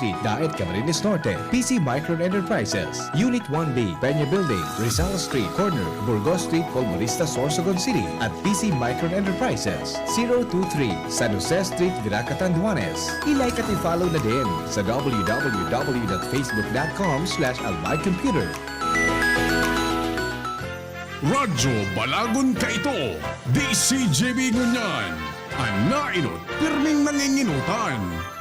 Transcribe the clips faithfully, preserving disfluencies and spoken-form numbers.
Street, Daet, Camarines Norte. P C Micron Enterprises, Unit one B, Peña Building, Rizal Street, corner, Burgos Street, Polvorista, Sorsogon City, at P C Micron Enterprises, zero two three, San Jose Street, Virac, Catanduanes. I-like at i-follow na din sa w w w dot facebook dot com slash albay computer. Radyo Balagon kaito, D C G B ngunyan. An nainot, pirming nanginginotan.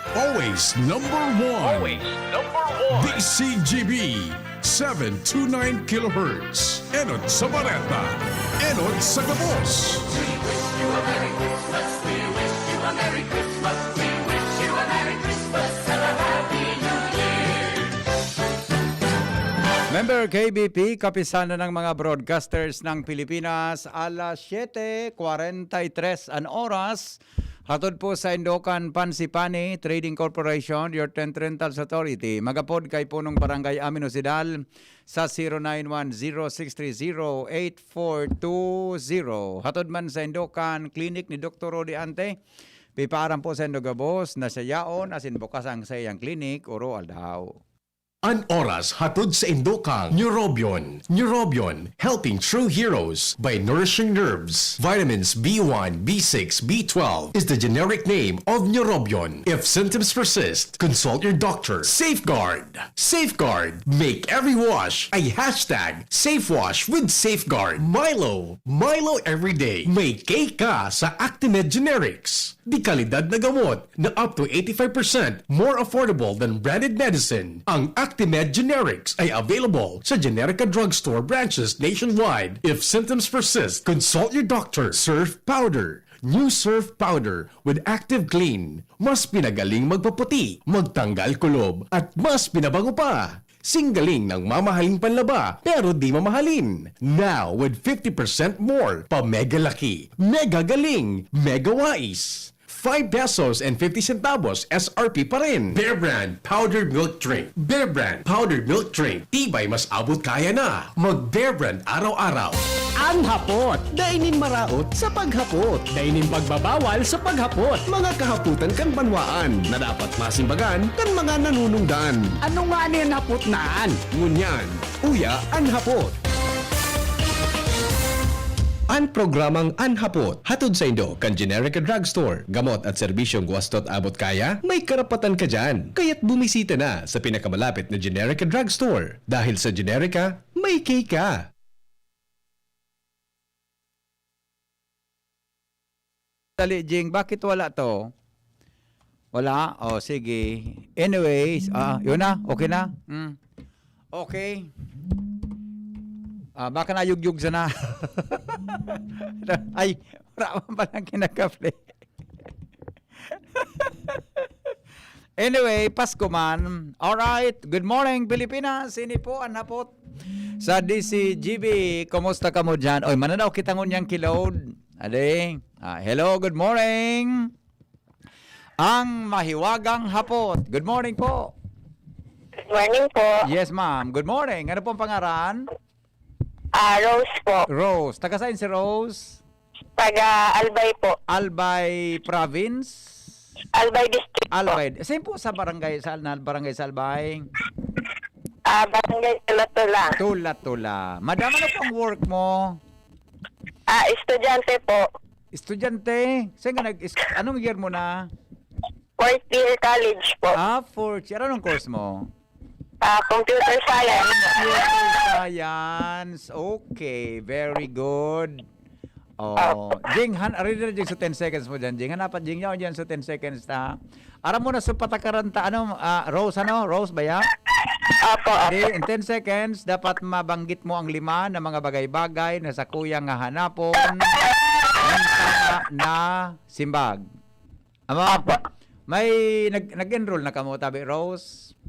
Always number one. Always number one. D C G B, seven two nine kilohertz. Enot sa bareta. Enot sa gabos. Member K B P, Kapisanan ng mga Broadcasters ng Pilipinas, alas siyete kwarenta y tres an oras. Hatod po sa Indokan Pansipani Trading Corporation, your tent rentals authority. Magapod kay Punong Barangay Amin Osidal sa zero nine one zero six three zero eight four two zero. Hatod man sa Indokan Clinic ni Doktor Rodi Ante. Pipaaram po sa Indogabos na siya yaon asin bukas ang saiyang klinik, oro aldaw. An oras hatod sa Indokang Neurobion. Neurobion, helping true heroes by nourishing nerves. Vitamins B one, B six, B twelve is the generic name of Neurobion. If symptoms persist, consult your doctor. Safeguard. Safeguard. Make every wash a hashtag safe wash with Safeguard. Milo. Milo every day. May K ka sa Actimed Generics. De kalidad na gamot na up to eighty-five percent more affordable than branded medicine. Ang Actimed Generics ay available sa Generica Drugstore branches nationwide. If symptoms persist, consult your doctor. Surf Powder. New Surf Powder with Active Clean. Mas pinagaling magpaputi, magtanggal kulob, at mas pinabango pa. Singgaling ng mamahaling panlaba, pero di mamahalin. Now, with fifty percent more, pa-mega laki, mega galing, mega wais. Five pesos and fifty centavos S R P pa rin. Bear Brand Powdered Milk Drink. Bear Brand Powdered Milk Drink. Tibay mas abot kaya na. Mag Bear Brand araw-araw. An hapot. Dai nin maraot sa paghapot. Dai nin pagbabawal sa paghapot. Mga kahapotan kan banwaan na dapat masimbagan kan mga nanunungdan. Ano ngani an hapot na an? Ngunyan, uya an hapot. An programang An Hapot, hatod saindo kan Generica Drugstore. Gamot at serbisyong wastot abot kaya, may karapatan ka diyan. Kaya't bumisita na sa pinakamalapit na Generica Drugstore. Dahil sa Generica, may K ka. Dali, Jing, bakit wala 'to? Wala? O, sige. Anyways, ah, yun na. Okay na? Hmm. Okay. Ah, baka nayugyog sana. Ay, wala man palang kinakaplay. Anyway, Pasko man. Alright. Good morning, Pilipinas. Ini po an hapot sa D C G B. Kumusta kamo diyan? Oy, mananaw kita ngunyan ki Lord. Ade. Ah, hello, good morning. Ang mahiwagang hapot. Good morning po. Good morning po. Yes, ma'am. Good morning. Ano pong pangaran? Ah, Rose po. Rose. Taga saan si Rose? Taga Albay po. Albay Province? Albay District po. Albay. Saan po sa barangay, sa, na barangay sa Albay? Ah, Barangay Tula-Tula. Tula-Tula. Madam, ano pong work mo? Ah, estudyante po. Estudyante? Saan ka nag, anong year mo na? Fourth year college po. Ah, fourth year. Anong course mo? Ah, computer science. Computer science. Okay, very good. Oh, Jing, han, ari na Jing sa ten seconds mo diyan, Jing. Hanapat, Jing, yaw diyan sa ten seconds ta. Aram mo na sa patakaran ta, ano, ah, Rose, ano? Rose ba yan? Opo, opo. Di, in ten seconds, dapat mabanggit mo ang lima na mga bagay-bagay na sa kuyang nga hanapon ang tama na simbag. Ama, Opo. May nag, nag-enroll na kamo, tabi, Rose?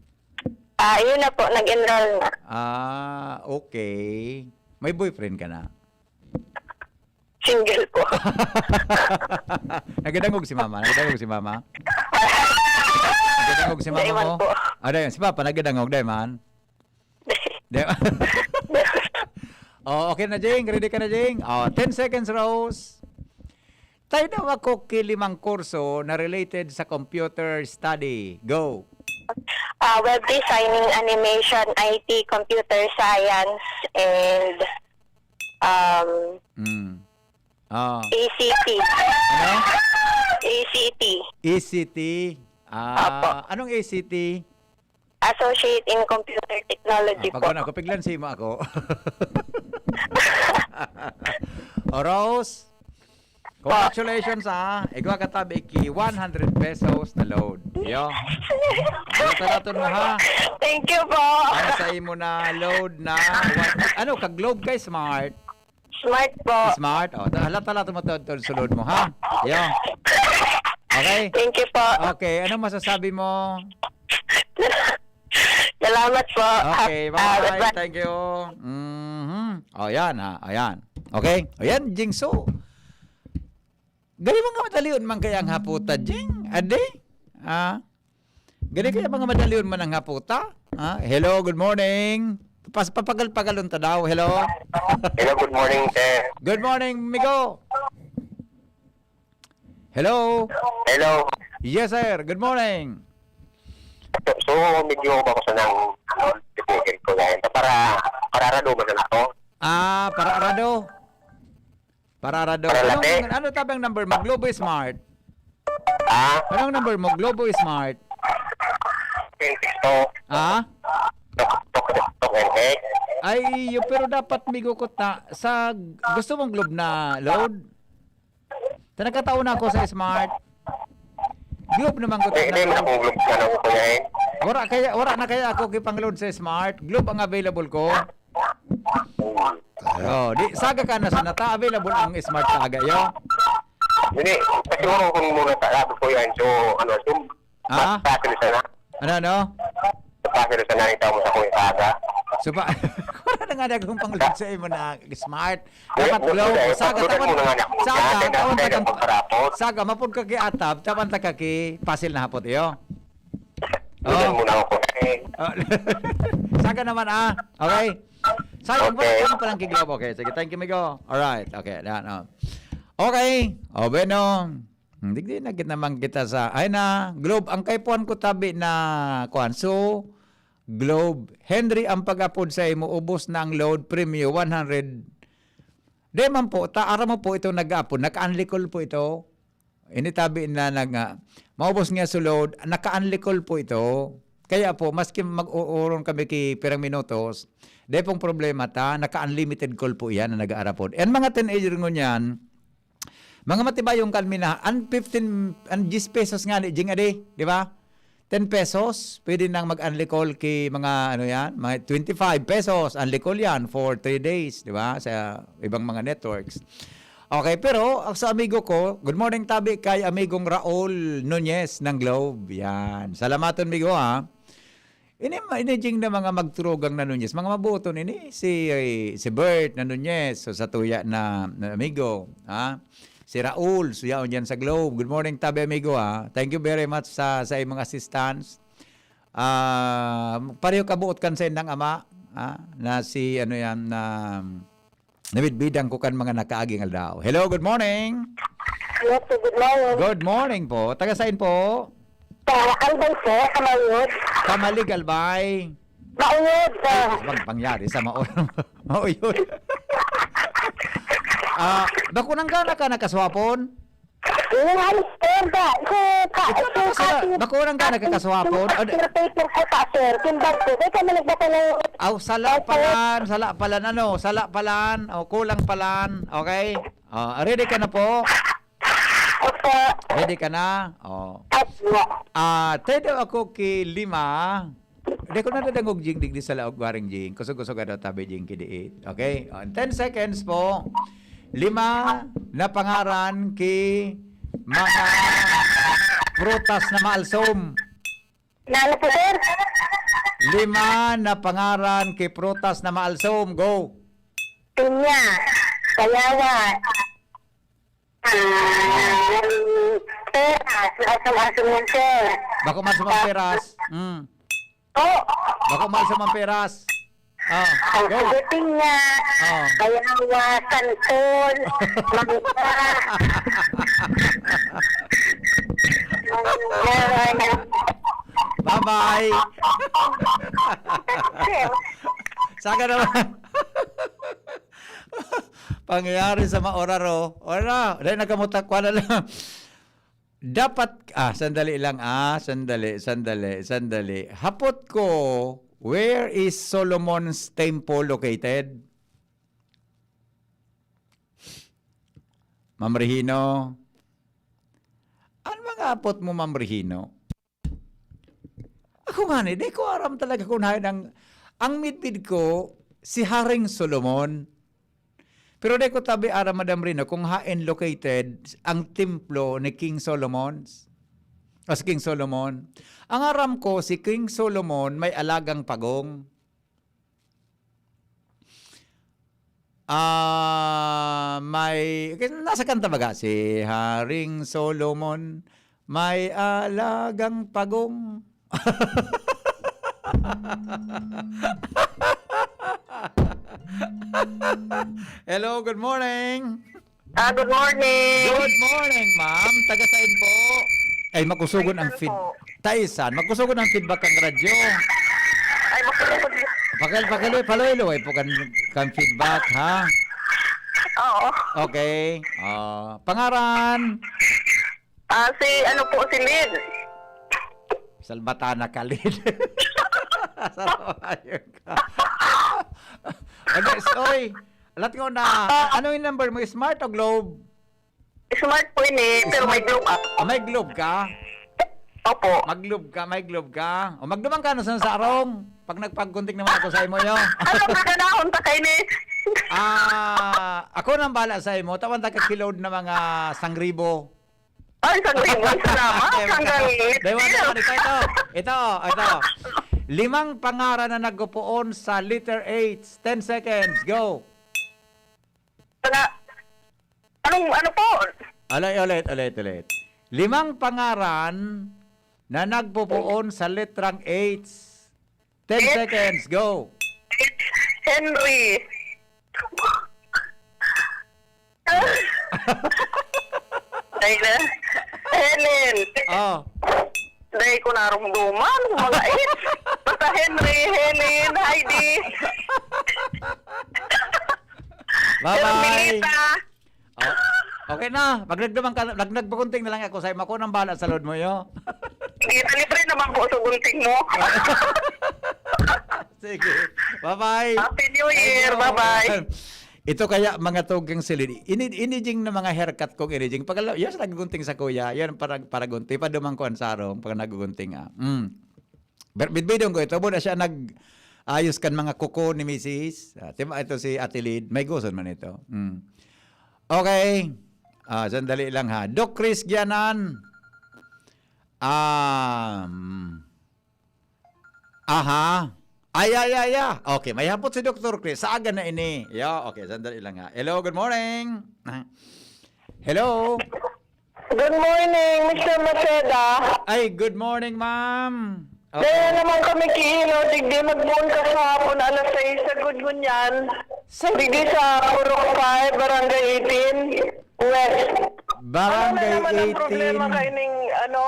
Ah, yun na po, nag-enroll na. Ah, okay. May boyfriend ka na? Single po. Nagadangog si mama? Nagadangog si mama? Nagadangog si mama Dai man mo? Po. Ah, dai, si papa nagadangog, dai man? Dai. Oh, okay na, Jing. Ready ka na, Jing? Oh, ten seconds, Rose. Tayo daw ako ki limang kurso na related sa computer study. Go. Ah, web designing, animation, I T, computer science, and, um, Mm. Ah. E C T. Ano? E C T. E C T. Ah, Apo. Anong E C T? Associate in Computer Technology Ah, po. Pag ako, piglan si mo ako. O Rose, congratulations ha. Igwa ka tabi ki one hundred pesos na load. Yo. Halata naton mo ha. Thank you po. Ang sa imo na load na one- ano ka Globe kay Smart? Smart po. Smart. O, halata naton mo to, to sulod mo ha. Yo. Okay. Thank you po. Okay, ano masasabi mo? Salamat po. Okay, Ah, bye. bye-bye. Thank you. Mhm. O, yan ha. Ayan. Okay. O, yan, Jingso. Gali mga madalion man kaya ang haputa, Jing? Ade? Ah? Gali kaya mga madalion man ang haputa? Ah? Hello, good morning. Pas papagal-pagalon ta daw. Hello. Hello, good morning, sir. Good morning, migo. Hello. Hello. Yes, sir. Good morning. So, so medyo ba ko sa nang ano, speaker ko yan. Para, para rado ba sa ako? Ah, para arado. Para arado. Para Anong, laki. Ano tabi ang number mo? Globo Smart. Ah, Anong number mo? Globo Smart. twenty-two, Ah? tok, tok, tok, tok, N X. Ay, yun, pero dapat migo ko ta sa gusto mong Globe na load? Ta nakataon na ako sa Smart. Globe naman ko Hindi, hindi mo na ta. kung globe na lang ko yan. Wala kaya wala na kaya ako kipang load sa Smart. Globe ang available ko. Oh, di saga ka na sa nata available ang Smart saga yo. Hindi, kasi siguro kung muna sa sabi ko yan, so, ano, so, Ah? mas fácil sana. Ano ano? Mas fácil sana yung tao mo sa kung saga. So ba wala na nga akong pang load sa imo na Smart. Wala, Dapat wala, Globe. wala. Saga Wala tawon mo na nga niya. saga Wala, tawon wala, ta wala, wala. saga mapod ka ki atab, taban ta ka ki pasil na hapot iyo. Doon Oh. Muna ako. Eh, Oh. Saga naman ah. Okay. Sayang, Okay. wala pa lang kay Globe. Okay, sige. Thank you, migo. Alright. Okay, yan. Oh. Okay. O, bueno. Hmm, digdi na kita naman kita sa, ay na, Globe, ang kaipuhan ko tabi na, kuan. So, Globe, Henry, ang pag-apod sa imo, ubos na ang load, premyo, one hundred. Di man po, ta, aram mo po itong nag-apod, naka-unlicol po ito. Ini tabi na nag, ah, maubos nga su load, naka-unlicol po ito. Kaya po, maski mag-uuron kami ki pirang minutos, di pong problema ta, naka-unlimited call po yan na nag-aarapod. And mga teenager ngunyan, mga matibayong kalminahan, an fifteen, an diyes pesos nga ni Jing Ade, di ba? Ten pesos, pwede nang mag-unlicol ki mga ano yan, mga twenty-five pesos, unlicol yan for three days, di ba? Sa ibang mga networks. Okay, pero ang sa amigo ko, good morning tabi kay amigong Raul Nunez ng Globe. Yan. Salamaton, amigo, ha. Ini, ini jing na mga magturugang na Nunez. Mga mabuton ini. Si, si Bert na Nunez. So, sa tuya na, na amigo. Ha? Si Raul, suyaon dyan sa Globe. Good morning, tabi amigo, ha. Thank you very much sa, sa imong assistance. Ah, pareho kabuot kan sa indang ama, ha? Na si, ano yan, na nabidbidan ko kan mga nakaaging aldaw. Hello, good morning. Yes, sir. Good morning. Good morning po. Taga saan po? Sa Albay, sir, sa Mauyod. Kamalig, Albay. Mauyod, sir. Bang pangyari sa mao mauyod. Ah, bako nang gana ka nakaswapon? Yung halos, sir, ba? Ito, ka, Ito na sa, bako nang gana ka kaswapon? Ano? Sir, paper ko pa, sir. Timbang ko. Di kami nagbata ng Aw, sala palan, sala palan, ano, sala palan, o kulang palan, okay? Ah, ready ka na po? Opo. Ready ka na? Oh. Opo. Ah, tayo daw ako ki lima. Di ko nadadangog, Jing, digdi sa laog, waring Jing. Kusog-kusog ka daw tabi, Jing, kidiit. Okay? Oh, in ten seconds po. Lima na pangaran ki mga prutas na maalsom. Na ano po, sir? Lima na pangaran ki prutas na maalsom. Go! Pinya. Sayawan. Ah, peras. Asong-asong yan, sir. Bako man sa mga peras. Mm. Oh. Bako man sa mga peras. Ah, Ang go. Pinya. Oh. Sayawan. Santol. Mangga. Mangga. Abay. Saka naman. Pangyayari sa maoraro. Wala. Dahil nagkamutak, wala lang. Dapat, ah, sandali lang, ah. Sandali, sandali, sandali. Hapot ko, where is Solomon's temple located? Ma'am Regino? Ano mga hapot mo, Ma'am Regino? Ako nga ni, di ko aram talaga kung hain ang, ang midbid ko, si Haring Solomon. Pero di ko tabi aram, Madam Rino, kung hain located ang templo ni King Solomon. O si King Solomon. Ang aram ko, si King Solomon may alagang pagong. Ah, may, nasa kanta baga, "Si Haring Solomon, may alagang pagong." Hello, good morning. Ah, good morning. Good morning, ma'am. Taga saan po? Ay, makusugon ang Kaisan feed. po. Taisan. Makusugon ang feedback ng radyo. Ay, makusugon. Pakal-, pakal-, paloy-loy po kan, kan feedback, ha? Oo. Okay. Ah, pangaran? Ah, si, ano po, si Lynn. Salbatana ka, Lynn. Salamat ka. Ano, oy, alat ko na, ano yung number mo? Smart o Globe? Smart po ini, pero may Smart. Globe ako. Ah, may Globe ka? Opo. Mag-Globe ka, may Globe ka. O, magdumang ka na sa sarong. Pag nagpaggunting naman ako sa imo, yo. Ano, magkanahon ta kay ni? Ah, ako nang bahala sa imo. Tawan ta ka kilod na mga sangribo. Ay, sangribo. Salamat. Dahil wala Hanggang next naman. year. Ito, ito. Ito, ito. Limang pangaran na nagpupoon sa letter H. Ten seconds. Go. Wala. Anong, ano po? Ulit, ulit, ulit, ulit. Limang pangaran na nagpupoon sa letrang H. Ten H. seconds, go. Henry. Ay na. Helen. Oh. Dahil ko narumduman, mga H. Basta Henry, Helen, Heidi. Bye-bye. Carmelita. Oh, okay na. Pag nagdumang ka, nag-, nagpagunting na lang ako sa'yo. Mako nang bahala sa load mo, yo. Sige, libre naman po sa gunting mo. Sige. Bye-bye. Happy New Year. Thank you. Bye-bye. Ito kaya mga tugang silid. Ini-, inijing na mga haircut kong inijing. Pag, yes, nagugunting sa kuya. Yan, para, para gunting. Padumang ko ang sarong pag nagugunting, ah. Mm. Ber-, bidbidon ko ito. Muna siya nag-ayos kan mga kuko ni misis. Ah, tima, ito si Ate Lid. May gusto man ito. Mm. Okay. Ah, sandali lang ha. Doc Chris Gianan. Um, aha. Ay, ay, ay, ay. Okay, may hapot si Doktor Chris. Sa aga na ini. Yeah, okay, sandali lang ha. Hello, good morning. Hello. Good morning, Mister Maceda. Ay, good morning, ma'am. Okay. Dahil naman kami kiilo, digdi magbuon ka sa hapon, alas sais, sagod ngunyan. Sa Digdi sa Purok five, Barangay eighteen, West. Barangay Ano na naman ang problema eighteen. Kaining, ano,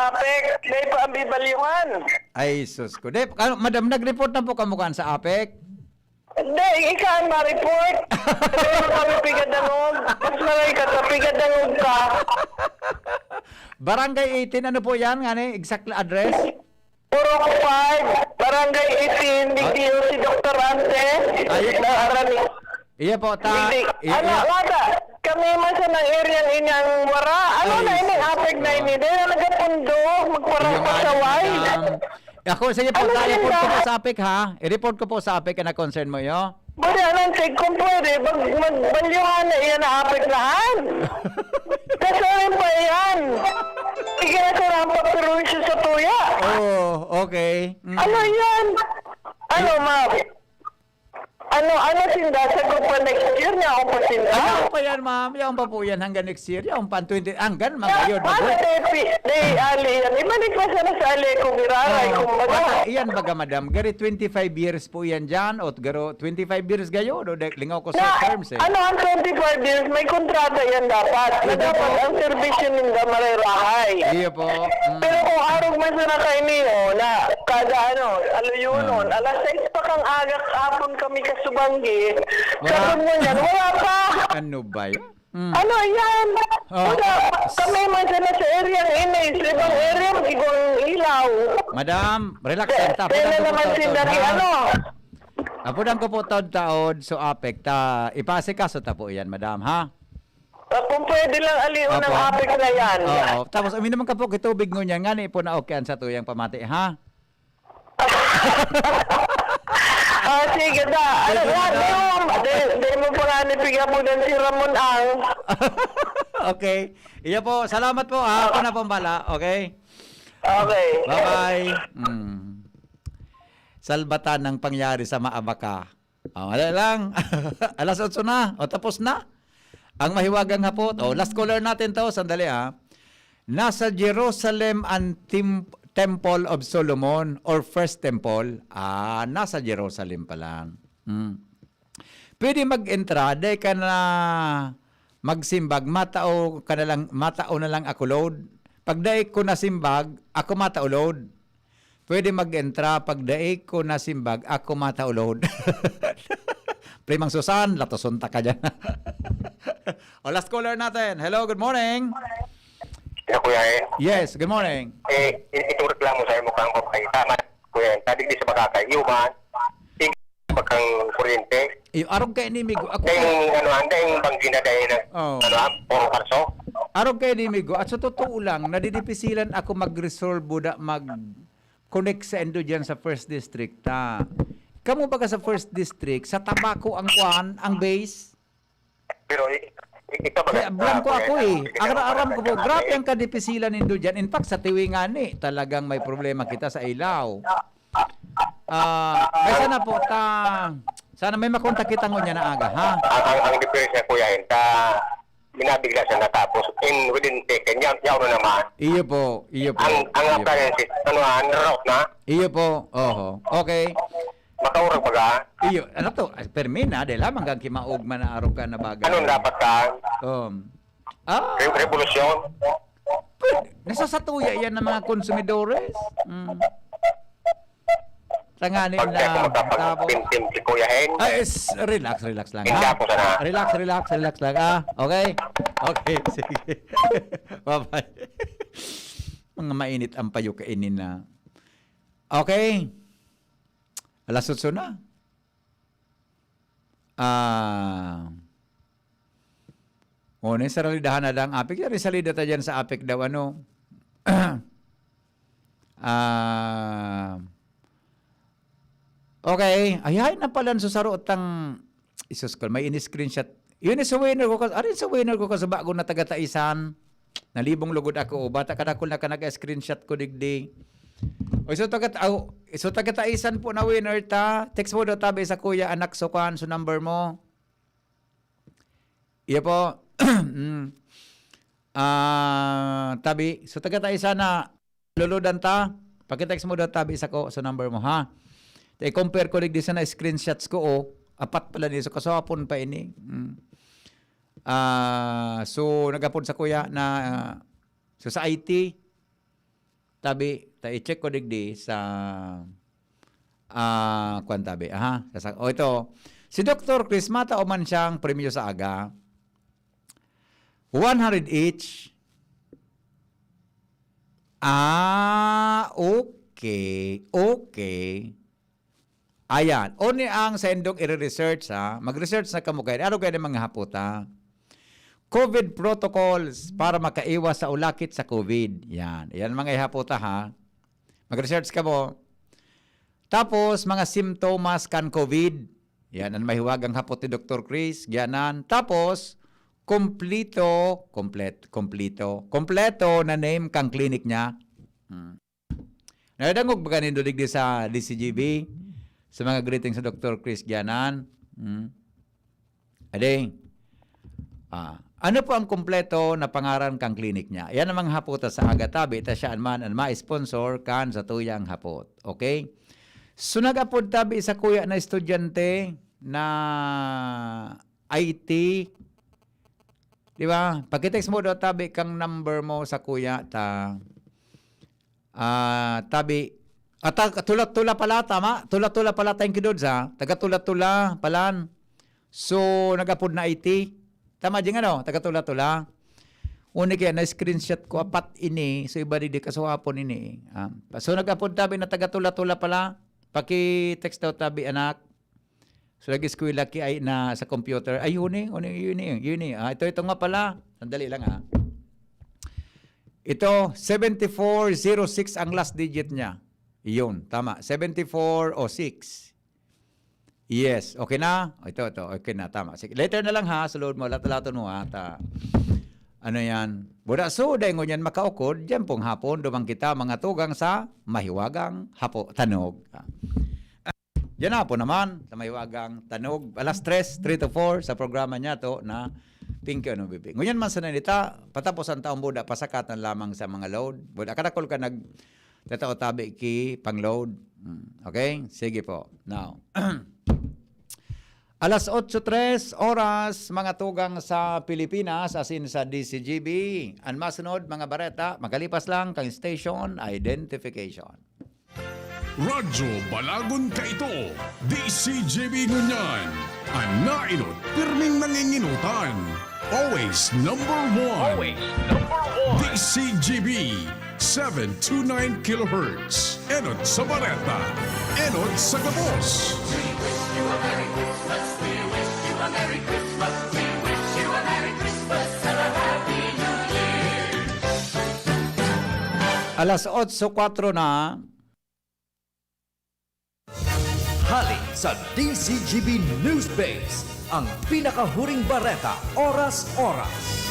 APEC? Dahil pa ang bibalyuhan. Ay, sus ko. De, ano, madam, nag-report na po kamo kan sa APEC? Hindi, ika ang ma-report. Pero kami pigadangog. Mas malay ka sa pigadangog ka. Barangay eighteen, ano po yan? Ngani, exact address? Purok five, Barangay eighteen, Ah. Digdiyo si Doktor Ante. Ayun. Na Arani. Iya po, ta-, Digdi. Iya, Ala, iya. Wala. Kami man sa nang area inyang wara. Ano Ay, na ini, sus, apeg na ko. Ini? Dahil na nagapundo, magparang Iya, pasaway. Madam. Ako, sige po, Ano ta, report ko po sila? Sa APEC, ha? I-report ko po sa APEC na concern mo, yo. Pwede, anong take kung pwede? Mag-, magbalyuhan na iyan na apek na an. Kasarin pa iyan. Sige na sila ang papiruwisyo sa tuya. Oh, okay. Mm. Ano yan? Ano, ma'am? Ano, ano sinda? Sa grupo next year niya ako pa sinda? Ayaw pa yan, ma'am. Yaon pa po yan hanggang next year. Yaon pa ang twenty, hanggang mga yun. Para day, day ali yan. Ibalik pa sana sa ali kung iraray, Oh, kumbaga. Wala, iyan baga, madam. Gari twenty-five years po yan dyan. O garo, twenty-five years gayo. Do, de, lingaw ko sa Na, terms eh. Ano ang twenty-five years? May kontrata yan dapat. Na Pwede dapat po. Ang serbisyo ninda marerahay. Iyo po. Mm. Pero kung arog man sana kayo niyo, na kada ano, aluyonon, Ah. alas sais pa kang aga, hapon kami kasubanggi. Wala. Sa mo niyan, wala pa. Ano ba yun? Mm. Ano yan? Oh. Wala. Kami man sana sa area ng Inis, sa ibang area, mag-igwang ilaw. Madam, relax lang ta. Kaya Putang ko naman po sinda taod, ni ha? Ano? Apodang ko po taod-taod, so apekta. Ipasikaso ta po yan, madam, ha? Ah, kung pwede lang aliw ng Opo. apek na yan. Oo. Tapos, uminom ka po kitubig ngunyan. Ngani po na okay ang sa tuyang pamati, ha? Ah, sige na. Ano Sige nga, na. di mo, di, di mo pa nga nipigapunan si Ramon ang. Okay. Iya po. Salamat po, ha? Ako na pong bala. Okay? Okay. Bye-bye. Mm. Salbatan ng pangyari sa Maabaka. Oh, wala lang. Alas otso na. O, tapos na. Ang mahiwagang hapot. O, last caller natin to. Sandali, ah. Nasa Jerusalem ang tim- Temple of Solomon or First Temple? Ah, nasa Jerusalem pala. Hmm. Pwede mag-entra, dai ka na magsimbag, matao ka na lang, matao na lang ako, Lord. Pag dai ko nasimbag, ako matao, Lord. Pwede mag-entra, pag dai ko nasimbag, ako matao, Lord. Primang Susan, latoson ta ka dyan. O, last caller natin. Hello, good morning. Hello, Kuya, eh. Yes, good morning. Eh, itong reklamo sa imo kang babae, tama, Kuya, eh. Sabi di sa makakaiuman, sige, pagkang kuryente. Iyo, arog kay ni Migo. Ako, Dahil, ano, ang dahil banggi na dahil ng, Oh. ano, ah, puro karso. Arog kay ni Migo. At sa totoo lang, nadidipisilan ako mag-resolve da mag-connect sa indo dyan sa First District, ta. Kamo baga sa First District, sa Tabaco ang kwan, ang base? Pero, i- i- ikaw ba? Kaya blanco ako eh. Aram-aram ko po, grabe ang kadipisilan nindo dyan. In fact, sa Tiwi nga ni, talagang may problema kita sa ilaw. Ah, may sana po, ta, sana may makontak kita ngunyan na aga, ha? Ang, ang, ang diferensya, Kuya, eh, ta, minabigla siya natapos in within second, yaw, yaw na naman. Iyo po, iyo po. Ang, ang iyo po. appliances, ano, ah, route na, Iyo po, oho. Okay. makaurag baga. Iyo, ano to? Ay, permi na, dahil lamang kang kimaog man na araw ka na bagay. Anong dapat ka? Um, ah, Re- revolusyon? Nasasatuya yan ng mga konsumidores. Mm. Tanganin Pag na ako makapagpintim si Kuya Hen, Ah, is, relax, relax lang. Hindi Ha? ako sana. Relax, relax, relax lang. Ah, okay? Okay, sige. Bye-bye. Mga mainit ang payo kainin na. Okay. Alas otso na. Ah. O, na sa realidahan na lang, apik. Yari salida ta dyan sa apik daw, ano. Ah. Okay. Ay, ay, napalan sa saro tang isus ko. May ini-screenshot. Yun is winner ko. Arin sa winner ko kasi bago na taga-taisan. Nalibong lugod ako. O, bata kadakol na ka nag-screenshot ko digdi. O, so taga, aw, so taga-taisan po na winner ta. Text mo daw tabi sa kuya, anak, so kuan, so number mo. Iya po. Mm. Ah, tabi. So taga-taisan na luludan ta. Pakitext mo daw tabi sa ko, sa number mo, ha? Te, compare ko digdi sa na screenshots ko, oh. Apat pala ni. So kaswapon pa ini. Mm. Ah, so nagapon sa kuya na, ah, so sa I T, tabi, ta i-check ko digdi sa, ah, kwan tabi. Aha, sa, sa, oh, ito. Si Doktor Chris, matao man siyang premyo sa aga. One hundred each. Ah, okay. Okay. Ayan. Oni ang sa indong i-research, ha? Mag-research na kamo kayo. Ano kayo ng mga hapota? COVID protocols para makaiwas sa ulakit sa COVID. Yan. Yan mga hapota, ha? Mag-research ka mo. Tapos, mga simptomas kan COVID. Yan ang mahiwagang hapot ni Doktor Chris. Yanan. Tapos, kompleto, komplet, kompleto, kompleto na name kang clinic niya. Hmm. Nadangog ba kanin dulig di sa D C G B? Sa mga greetings sa Doktor Chris Gianan. Hmm. Ade, ah, ano po ang kompleto na pangaran kan klinik niya? Yan ang mga haputa sa aga tabi, ta siya man an ma-sponsor kan satuyang hapot. Okay? So, nag-apod tabi sa kuya na estudyante na I T. Di ba? Pakitext mo daw tabi kang number mo sa kuya ta, ah, tabi. At tag-, Tula-Tula pala, tama? Tula-Tula pala, thank you, Dods, ha? Taga-Tula-Tula palan. So, nag-apod na I T. Tama, Jing, ano? Taga-Tula-Tula. Uni kaya na-screenshot ko, apat ini. So, iba di, di kasuhapon ini. Ah, so, nag-apod tabi na taga-Tula-Tula pala. Paki-text daw tabi, anak. So, nag-eskwela ki ay na sa computer. Ay, yun eh, yun eh, yun eh, yun eh. Ah, ito, ito nga pala. Sandali lang, ah. Ito, seven four zero six ang last digit niya. Yun, tama. Seven four o six. Yes, okay na? Ito, ito, okay na, tama. Sige, later na lang ha, sulod mo, lat-laton mo ha. Ta, ano yan? Buda so, dahil ngunyan makaukod, dyan pong hapon, dumang kita, mga tugang sa mahiwagang hapo, tanog. Ah. Diyan na po naman, sa mahiwagang tanog, alas tres, three to four, sa programa niya to na Pinky Ano Bibi. Ngunyan man sa nanita, patapos ang taong buda, pasakatan lamang sa mga load. Buda, kadakol ka nag, tatao tabi ki pang load. Hmm, okay? Sige po. Now, alas otso tres oras, mga tugang sa Pilipinas, asin sa D C G B. Ang masunod, mga bareta, magkalipas lang kang station identification. Radyo Balagon Kaito, D C G B ngunyan. An nainot, pirming nanginginotan. Always number one. Always number one. D C G B, seven two nine kilohertz. Enot sa bareta. Enot sa gabos. Alas otso kwatro na. Hali sa D C G B News Base, ang pinakahuring bareta, oras-oras.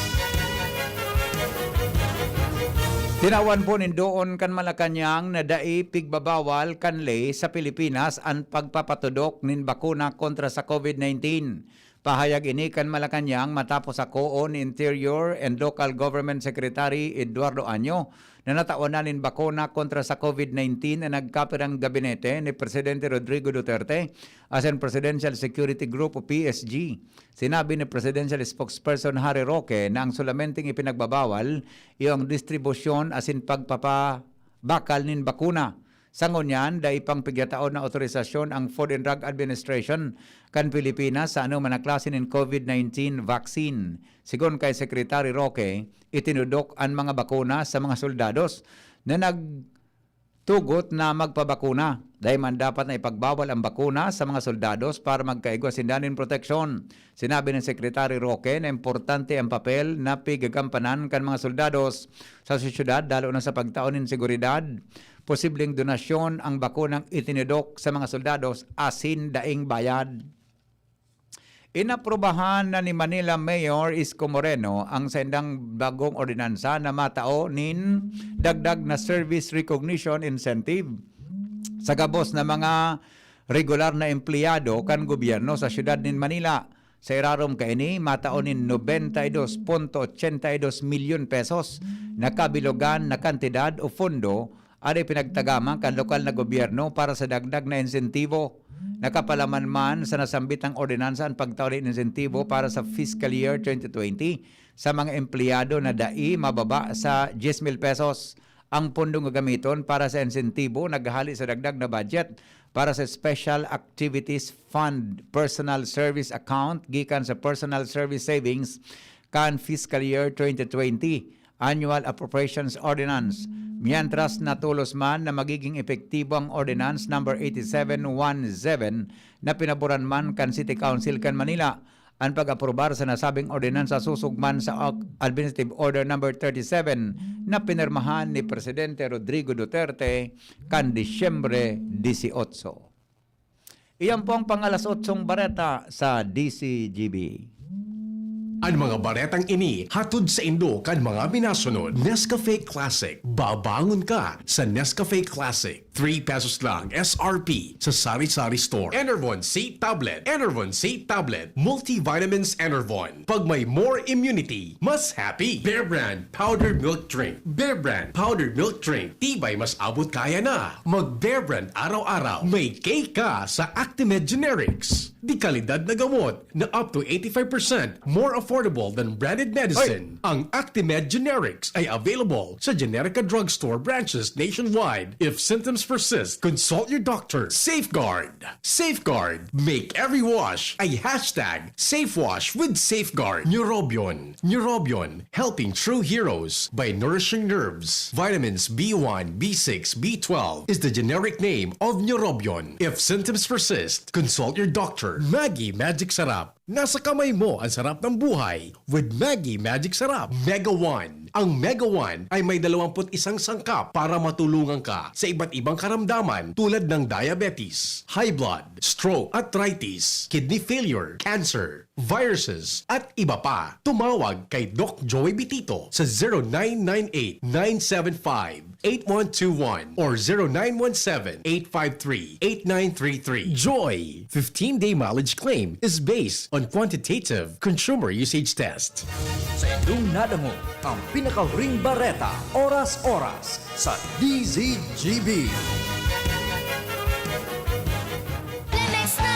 Tinawan po nin doon kan Malacañang na dai pigbabawal kan ley sa Pilipinas an pagpapatudok nin bakuna kontra sa COVID nineteen. Pahayag ini kan Malacañang matapos sa K O O ni Interior and Local Government Secretary Eduardo Año na natawan na nin bakuna kontra sa COVID nineteen na nagkapirang gabinete ni Presidente Rodrigo Duterte asin Presidential Security Group o P S G. Sinabi ni Presidential Spokesperson Harry Roque na ang sulamenteng ipinagbabawal iyo ang distribusyon asin pagpapabakal nin bakuna. Sa ngunyan, dai pang pigyataon na otorisasyon ang Food and Drug Administration kan Pilipinas sa anoman na klase nin COVID nineteen vaccine. Sigon kay Secretary Roque, itinudok an mga bakuna sa mga soldados na nagtugot na magpabakuna. Dai man dapat na ipagbawal ang bakuna sa mga soldados para magkaigwa sinda nin proteksyon. Sinabi ni Secretary Roque na importante ang papel na pigagampanan kan mga soldados sa sosyedad, lalo na sa pagtao nin seguridad. Posibleng donasyon ang bakunang itinudok sa mga soldados asin daing bayad. Inaprubahan na ni Manila Mayor Isko Moreno ang saindang bagong ordinansa na matao nin dagdag na service recognition incentive sa gabos na mga regular na empleyado kan gobyerno sa siyudad nin Manila. Sa irarom kaini, matao nin nobenta y dos punto ochenta y dos milyon pesos na kabilogan na kantidad o pondo an ipinagtagama kan lokal na gobyerno para sa dagdag na insentibo. Nakapalaman man sa nasambitang ordinansa an pagtao nin insentibo para sa fiscal year twenty twenty sa mga empleyado na dai mababa sa diyes mil pesos. Ang pondong gagamiton para sa insentibo naghahali sa dagdag na budget para sa Special Activities Fund Personal Service Account gikan sa Personal Service Savings kan fiscal year twenty twenty Annual Appropriations Ordinance. Mientras, natolos man na magiging epektibo ang Ordinance Number eighty-seven one seven na pinaboran man kan City Council kan Manila. An pag-aprobar sa nasabing ordinansa susog man sa Administrative Order Number thirty-seven na pinirmahan ni Presidente Rodrigo Duterte kan Disyembre dieciocho. Iyan po ang pang-alas otsong bareta sa D C G B. Ang mga baretang ini hatod sa indo kan mga minasunod: Nescafe Classic. Babangon ka sa Nescafe Classic. Three pesos lang S R P sa Sari-Sari Store. Enervon C Tablet. Enervon C Tablet. Multivitamins Enervon. Pag may more immunity, mas happy. Bear Brand Powdered Milk Drink. Bear Brand Powdered Milk Drink. Tibay mas abot kaya na. Mag Bear Brand araw-araw. May K ka sa Actimed Generics. De kalidad na gamot na up to eighty-five percent more affordable than branded medicine. Ang Actimed Generics ay available sa Generica Drugstore branches nationwide. If symptoms persist, consult your doctor. Safeguard. Safeguard. Make every wash a hashtag safe wash with Safeguard. Neurobion. Neurobion. Helping true heroes by nourishing nerves. Vitamins B one, B six, B twelve is the generic name of Neurobion. If symptoms persist, consult your doctor. Maggi Magic Sarap. Nasa kamay mo ang sarap ng buhay with Maggi Magic Sarap. Mega One. Ang Mega One ay may dalawampu't isang sangkap para matulungan ka sa iba't ibang karamdaman tulad ng diabetes, high blood, stroke, arthritis, kidney failure, cancer, viruses, at iba pa. Tumawag kay Doc Joey Bitito sa zero nine nine eight, nine seven five, eight one two one or zero nine one seven, eight five three, eight nine three three. Joy fifteen-day mileage claim is based on quantitative consumer usage test. Sa inyong nadangog ang pinakahuring bareta, oras-oras, sa D Z G B. Plemex na!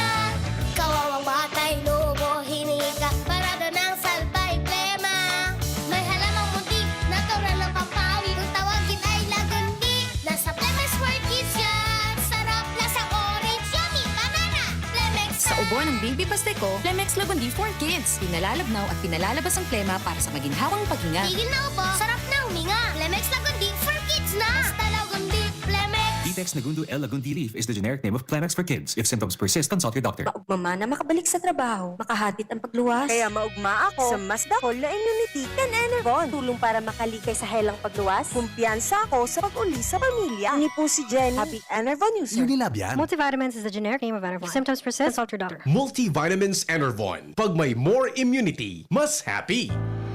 Kawawang batay, lobo, hinika, parada ng salbay, plema. May halamang muntik, natural ng pampawi. Kung tawagin ay lagundi, nasa Plemex for Kids yan. Sarap, lasang orange, yummy, banana. Plemex Sa ubo ng Baby Pasteco, Plemex Lagundi for Kids. Pinalalabnaw at pinalalabas ang plema para sa maginhawang paghinga. Tigil na ubo, sarap na huminga. Plemex Lagundi for Kids na. Basta Lagundi, Plemex. Ditex Negundo L. Lagundi leaf is the generic name of Plemex for kids. If symptoms persist, consult your doctor. Maugma man na makabalik sa trabaho, makahatid ang pagluwas. Kaya maugma ako sa mas dakul na immunity kan Enervon. Tulong para makalikay sa helang pagluwas. Kumpiyansa ako sa pag-uli sa pamilya. Ini po si Jenny, happy Enervon user. Unilab yan. Multivitamins is the generic name of Enervon. If symptoms persist, consult your doctor. Multivitamins Enervon. Pag may more immunity, mas happy.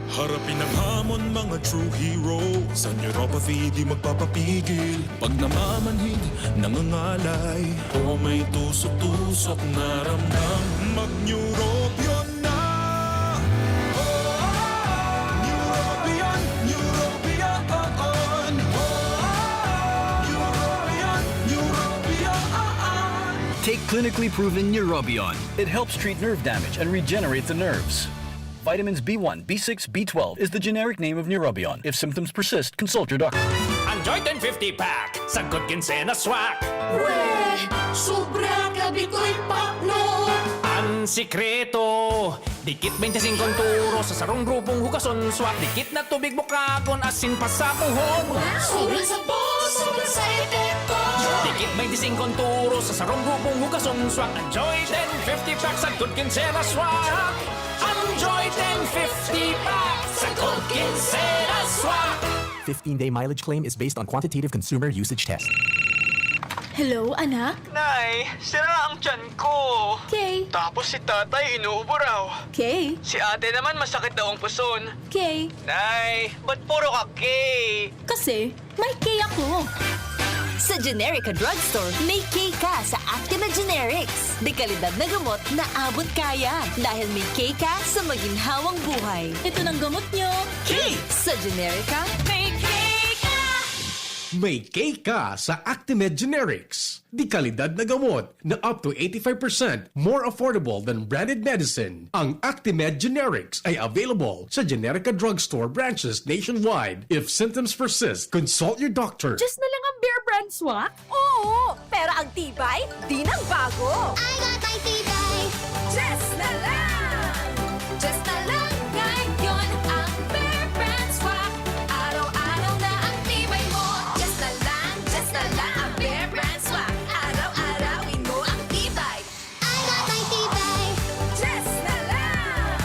Harapin ang hamon, mga true hero. Sa neuropathy, di magpapapigil. Pag namamanhid, nangangalay, o may tusok-tusok na ramdam, mag-Neurobion na! Neurobion, Neurobion, on! Neurobion, Neurobion, on! Take clinically proven Neurobion. It helps treat nerve damage and regenerate the nerves. Vitamins B one, B six, B twelve is the generic name of Neurobion. If symptoms persist, consult your doctor. Enjoy ten fifty pack sa Good Quincena Swak. Weh! Sobra ka Bicol Pak, no? Ang sikreto, dikit twenty-five turo sa sarong grupong hugason swak. Dikit na tubig bukagon asin pasapuhon. Sobra sa boss, sobra sa epekto. Dikit twenty-five turo sa sarong grupong hugason swak. Enjoy ten fifty pack sa Good Quincena Swak. Enjoy ten fifty pack sa Good Quincena Swak. fifteen-day mileage claim is based on quantitative consumer usage test. Hello, anak? Nay, sira ang tiyan ko. Okay. Tapos si tatay inuubo raw. Okay. Si ate naman masakit daw ang puson. Okay. Nay, ba't puro ka K? Kasi may K ako. Sa Generica Drugstore, may K ka sa Actima Generics. Dekalidad na gamot na abot kaya. Dahil may K ka sa maginhawang buhay. Ito ng gamot nyo. K! Sa Generica, may K ka! May K ka sa Actimed Generics. Dekalidad na gamot na up to eighty-five percent more affordable than branded medicine. Ang Actimed Generics ay available sa Generica Drugstore branches nationwide. If symptoms persist, consult your doctor. Diyos na lang ang Bear Brand Swak? Oo! Pero ang tibay, di nagbago! I got my tibay! Diyos na lang! Diyos na lang ngayon ang Bear Brand Swak! Araw-araw na ang tibay mo! Diyos na lang, Diyos na lang ang Bear Brand Swak! Araw-arawin mo ang tibay! I got my tibay! Diyos na lang!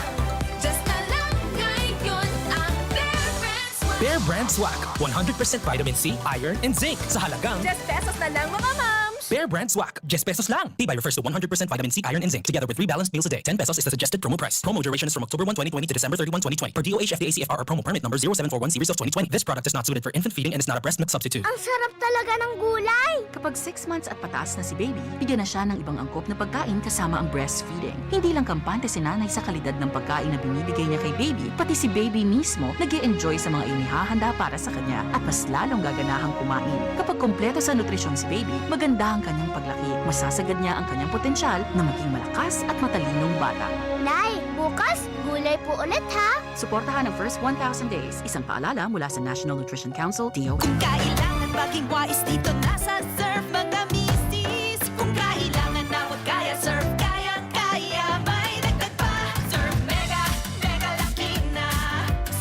Diyos na lang ngayon ang Bear Brand Swak! Bear Brand Swak, one hundred percent vitamin C, iron, and zinc sa halagang Diyes pesos na lang, mga mams! Bear Brand Swag, ten pesos lang. Tibay refers to one hundred percent vitamin C, iron, and zinc, together with three balanced meals a day. Ten pesos is the suggested promo price. Promo duration is from October one, twenty twenty to December thirty-one, twenty twenty, per D O H F D A C F R or promo permit number zero seven four one series of twenty twenty. This product is not suited for infant feeding and is not a breast milk substitute. Ang sarap talaga ng gulay! Kapag six months at pataas na si baby, bigyan na siya ng ibang angkop na pagkain kasama ang breastfeeding. Hindi lang kampante si nanay sa kalidad ng pagkain na binibigay niya kay baby, pati si baby mismo nag enjoy sa mga inihahanda para sa kanya at mas lalong gaganahang kumain. Kapag kompleto sa nutrisyon si baby, maganda ang kanyang paglaki, masasagad niya ang kanyang potensyal na maging malakas at matalinong bata. Nay, bukas, gulay po ulit ha! Suportahan ang first one thousand days. Isang paalala mula sa National Nutrition Council, D O H. Kailangan maging wais dito na sa Surf, mga misis. Kung kailangan na huwag kaya, Surf, kayang-kaya. May dagdag pa, Surf Mega, Mega Laki na.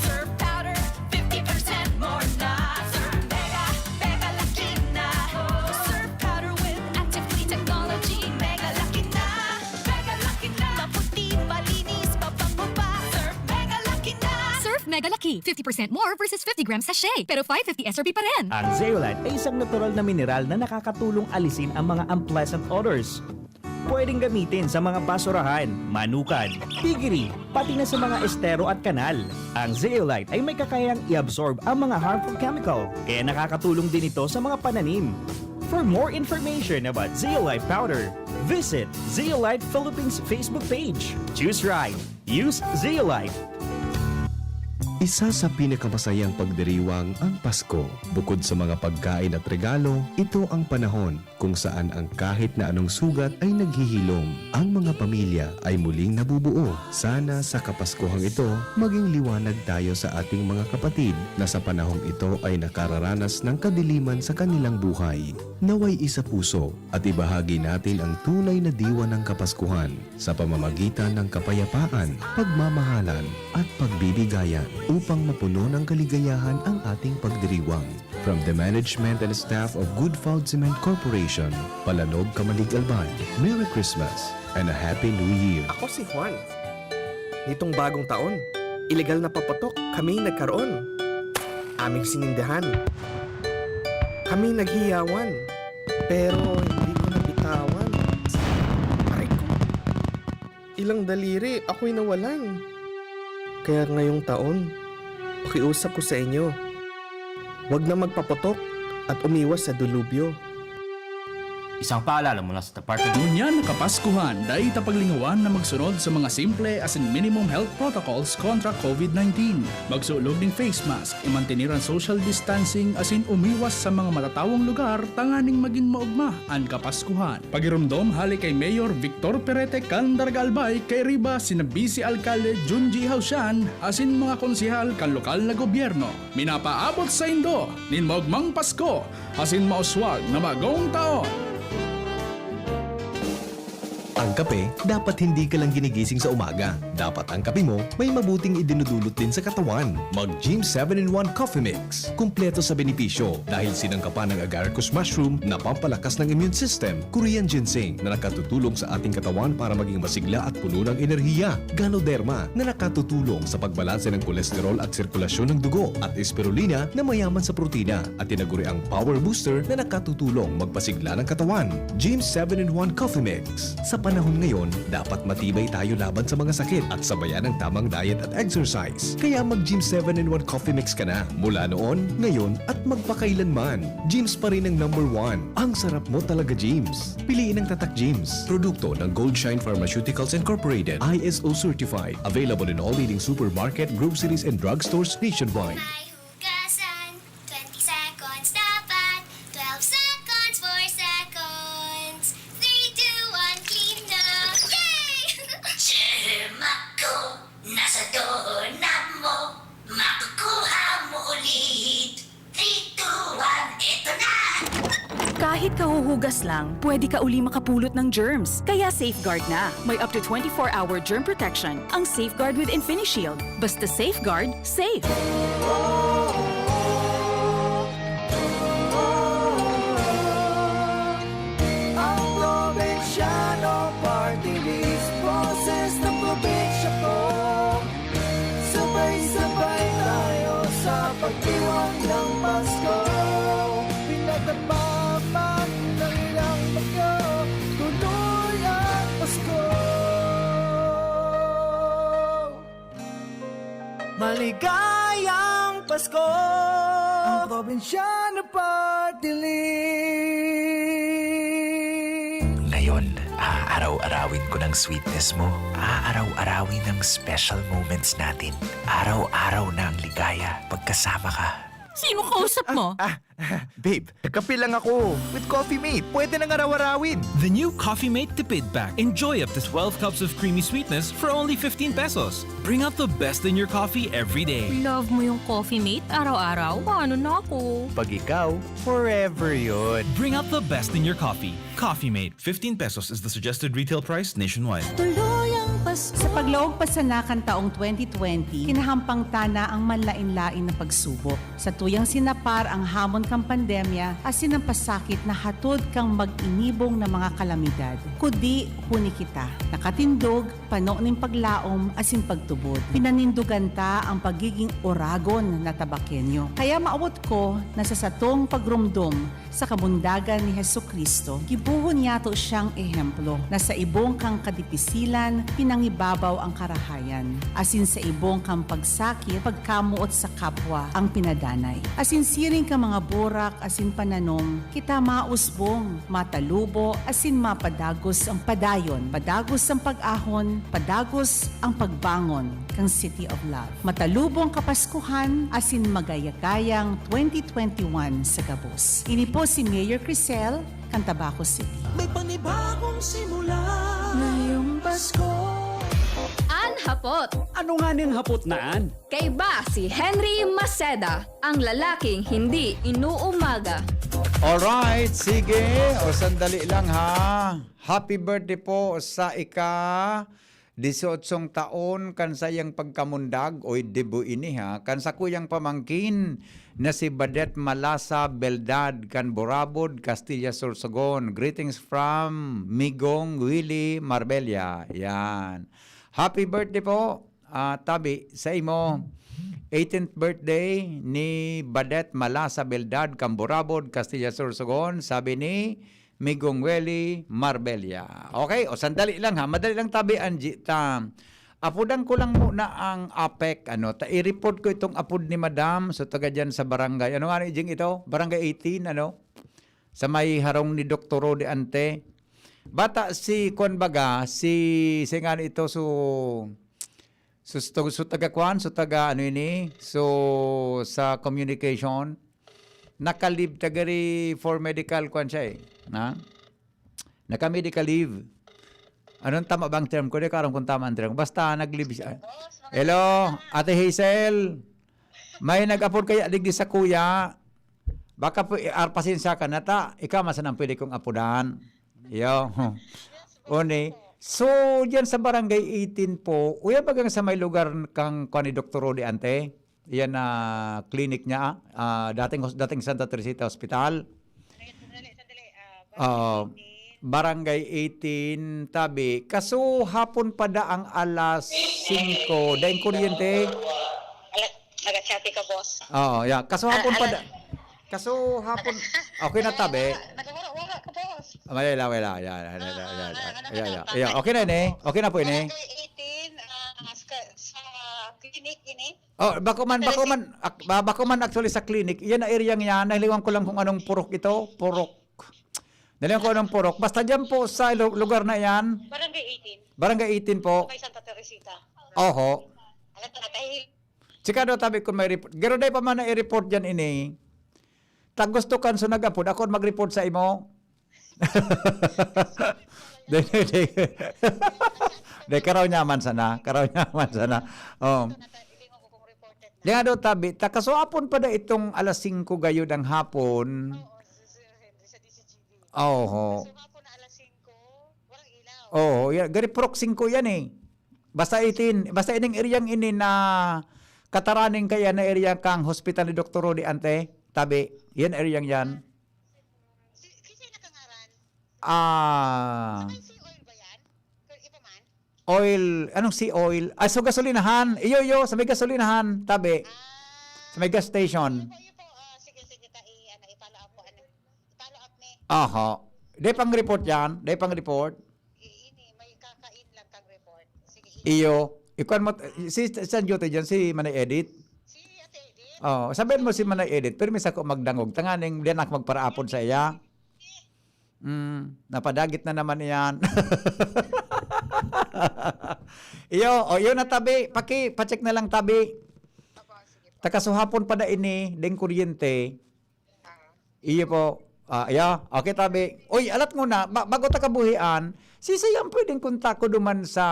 Surf Powder, fifty percent more na. Surf Mega, Mega Laki na. Surf Powder with active clean technology. Mega Laki na, Mega Laki na. Maputi, malinis, mabango pa. Surf Mega Laki na. Surf Mega Laki, fifty percent more versus fifty grams sachet, pero five fifty S R P pa rin. Ang Zeolite ay isang natural na mineral na nakakatulong alisin ang mga unpleasant odors. Pwedeng gamitin sa mga basurahan, manukan, piggery, pati na sa mga estero at kanal. Ang Zeolite ay may kakayang i-absorb ang mga harmful chemical, kaya nakakatulong din ito sa mga pananim. For more information about Zeolite powder, visit Zeolite Philippines Facebook page. Choose right. Use Zeolite. Isa sa pinakamasayang pagdiriwang ang Pasko. Bukod sa mga pagkain at regalo, ito ang panahon kung saan ang kahit na anong sugat ay naghihilom. Ang mga pamilya ay muling nabubuo. Sana sa Kapaskuhang ito, maging liwanag tayo sa ating mga kapatid na sa panahong ito ay nakararanas ng kadiliman sa kanilang buhay. Nawa'y isa puso at ibahagi natin ang tunay na diwa ng Kapaskuhan sa pamamagitan ng kapayapaan, pagmamahalan, at pagbibigayan upang mapuno ng kaligayahan ang ating pagdiriwang. From the management and staff of Good Food Cement Corporation, Palanog, Camalig, Albay, Merry Christmas and a Happy New Year! Ako si Juan. Nitong bagong taon, ilegal na paputok kami nagkaroon. Aming sinindihan. Kami naghiyawan. Pero hindi ko nabitawan. Aray ko. Ilang daliri ako'y nawalan. Kaya ngayong taon, pakiusap ko sa inyo, wag na magpaputok at umiwas sa delubyo. Isang paalala mula sa Department Ngunyan na Kapaskuhan, dai ta paglingawan na magsunod sa mga simple asin minimum health protocols kontra COVID nineteen. Magsulog nin face mask, imantener an social distancing asin umiwas sa mga matatawong lugar tanganing magin maogma an Kapaskuhan. Pagiromdom hale kay Mayor Victor Perete kan Daraga Albay, kairiba sina Vice Alkalde Junji Hausian asin mga konsehal kan lokal na gobyerno. Minapaabot saindo nin maogmang Pasko asin mauswag na bagong taon! Ang kape, dapat hindi ka lang ginigising sa umaga. Dapat ang kape mo may mabuting idinudulot din sa katawan. Mag Gym seven in one Coffee Mix. Kumpleto sa benepisyo dahil sinangkapan ng agaricus mushroom na pampalakas ng immune system, Korean ginseng na nakatutulong sa ating katawan para maging masigla at puno ng enerhiya, Ganoderma na nakatutulong sa pagbalanse ng kolesterol at sirkulasyon ng dugo, at Spirulina na mayaman sa protina at tinaguriang power booster na nakatutulong magpasigla ng katawan. Gym seven in one Coffee Mix. Sa panahon ngayon, dapat matibay tayo laban sa mga sakit at sabayan ng tamang diet at exercise. Kaya mag Gym seven in one Coffee Mix ka na, mula noon, ngayon, at magpakailanman. Gym's pa rin ang number one. Ang sarap mo talaga, Gym's. Piliin ang Tatak Gym's. Produkto ng Goldshine Pharmaceuticals Incorporated. I S O certified. Available in all leading supermarket, groceries, and drugstores nationwide. Hugasan, twenty seconds dapat. Twelve seconds, four seconds. Three, two, one, clean na. Yay! Germ ako, nasa doorknob mo. Makukuha mo ulit. Three, two, one, eto na! Kahit kahuhugas lang, pwede ka uli makapulot ng germs. Kaya Safeguard na. May up to twenty-four hour germ protection ang Safeguard with InfiniShield. Basta Safeguard, safe! Ang Probinsyano Party List, boses ng probinsya ko. Sabay-sabay tayo sa pagdiwang ng Pasko. Pinagdamdaman ng ilang Ligayang Pasko! Ang Probinsyano Party List! Ngayon, aaraw-arawin ko ng sweetness mo. Aaraw-arawin ng special moments natin. Araw-araw na ang ligaya pagkasama ka. Sino kausap mo? Ah, babe, kape lang ako with Coffee Mate. Pwede nang araw-arawin. The new Coffee Mate Tipid Pack. Enjoy up to twelve cups of creamy sweetness for only fifteen pesos. Bring out the best in your coffee every day. Love mo yung Coffee Mate? Araw-araw? Paano na ako? Pag ikaw, forever yun. Bring out the best in your coffee. Coffee Mate. Fifteen pesos is the suggested retail price nationwide. Tuluyang Pasko. Sa paglaog pa sana kan taong twenty twenty, kinahampang ta na ang manlain-lain na pagsubok. Sa tuyang sinapar ang hamon kan pandemya asin ang pasakit na hatod kan mag-inibong na mga kalamidad. Kudi huni kita, nakatindog, pano nin paglaom asin pagtubod. Pinanindogan ta ang pagiging oragon na Tabakenyo. Kaya maawot ko na sa satong pagromdom sa kamundagan ni Jesu-Cristo, gibohon niyato siyang ehemplo na sa ibong kan kadipisilan, pinangibabaw ang karahayan, asin sa ibong kan pagsakit, pagkamoot sa kapwa ang pinadanay. Asin siring kan mga burak asin pananom, kita mausbong, matalubo, asin mapadagos ang padayon, padagos ang pag-ahon, padagos ang pagbangon kan City of Love. Matalubo ang Kapaskuhan asin magayagayang twenty twenty-one sa gabos. Ini po si Mayor Crisel kan Tabaco City. May panibagong simula. Ngayong Pasko. An hapot. Ano nga ning hapot na an? Kaiba si Henry Maceda, ang lalaking hindi inuumaga. Alright, sige. O sandali lang ha. Happy birthday po sa ika dieciochong taon kan saiyang pagkamundag, oy, debut ini ha, kan sakuyang pamangkin na si Badet Malasa Beldad kan Borabod, Castilla, Sorsogon. Greetings from Migong Willie Marbella. Yan. Happy birthday po, ah, tabi, sa imo. Eighteenth birthday ni Badet Malasa Beldad kan Borabod, Castilla, Sorsogon. Sabi ni Migong Willie Marbella. Okay, o sandali lang ha. Madali lang tabi, Angie. Ta, apudan ko lang muna ang apek. Ano, ta, i-report ko itong apod ni Madam. So, taga dyan sa barangay. Ano nga ni Jing ito? Barangay eighteen, ano? Sa may harong ni Doktor Rodi Ante. Bata si, kwan baga, si, si nga ito, so, so, so, so taga kwan, so taga ano ini, so sa communication, nakalib tagari for medical kwan siya eh. Na? Naka-medical leave. Anong tama bang term ko? Di ko alam kung tama ang term. Basta nag-leave siya. Hello, Ate Hazel. May nag-apod kaya digdi sa kuya. Baka po, ar, pasensya ka na ta. Ikaw man sanang pwede kong apudan. Yo. Oni. So, diyan sa Barangay eighteen po, uya bagang sa may lugar kang, kwan ni Doktor Rodi Ante? Iyan na clinic niya, ah, dating hos-, dating Santa Teresita Hospital. Oo. Barangay eighteen, tabi. Kaso hapon pa da ang alas singko. Daing kuryente. Ala, nag-chat ka, boss. Oo, yeah. Kaso hapon pa da. Ala. Kaso hapon. Okay na, tabi. Nagwara-wara ka, boss. Ah, wala, wala, wala. Yeah, yeah, yeah, yeah, yeah, yeah, yeah, yeah, yeah. Okay na ini. Okay na po ini. Barangay eighteen, ah, sa, sa clinic ini. Oh, bako man, bako man, ak-, ba-, bako man actually sa clinic. Iyan na area niya. Nahiliwan ko lang kung anong purok ito. Purok. Nahiliwan ko anong purok. Basta dyan po sa lu-, lugar na yan. Barangay eighteen. Barangay eighteen po. Kay Santa Teresita. Oho. Alam na, dahil Chika daw tabi kung may report. Garo day pa man na i-report dyan ini. Tag gusto kan so nag-apod, ako ang mag-report sa imo. Di, di, di. Di, karaw niya man sana. Karaw niya man sana. Oh. Di nga daw tabi, ta, kaso hapon pa da itong alas singko gayod ang hapon. Oho. Oo, yeah, gari purok singko yan eh. Basta eighteen, basta ining eryang ini na kataraning kaya na area kang hospital ni Doktor Rodi Ante, tabi, yan eryang yan. Ah, oil, anong sea oil? Ah, so gasolinahan. Iyo, iyo, sa may gasolinahan, tabi. Sa may gas station. Aha. Day pang report yan? Day pang report? Iyo. Ikuan mo, si, si, saan duty dyan? Si Manay Edit? Si Ate Edit. Oh, sabihin mo si Manay Edit, pero may sako magdangog. Tanganing diyan ako magparaapod sa iya. Mm, napadagit na naman iyan. Iyo, o, iyo na tabi. Paki, pacheck na lang tabi. Opo, sige po. Takasuhapon pa na ini, ding kuryente. Ah. Iyo po. Ah, iya. Okay, tabi. Uy, alat mo na, ba- bago ta kabuhian, si Sayang pwedeng kontakto duman sa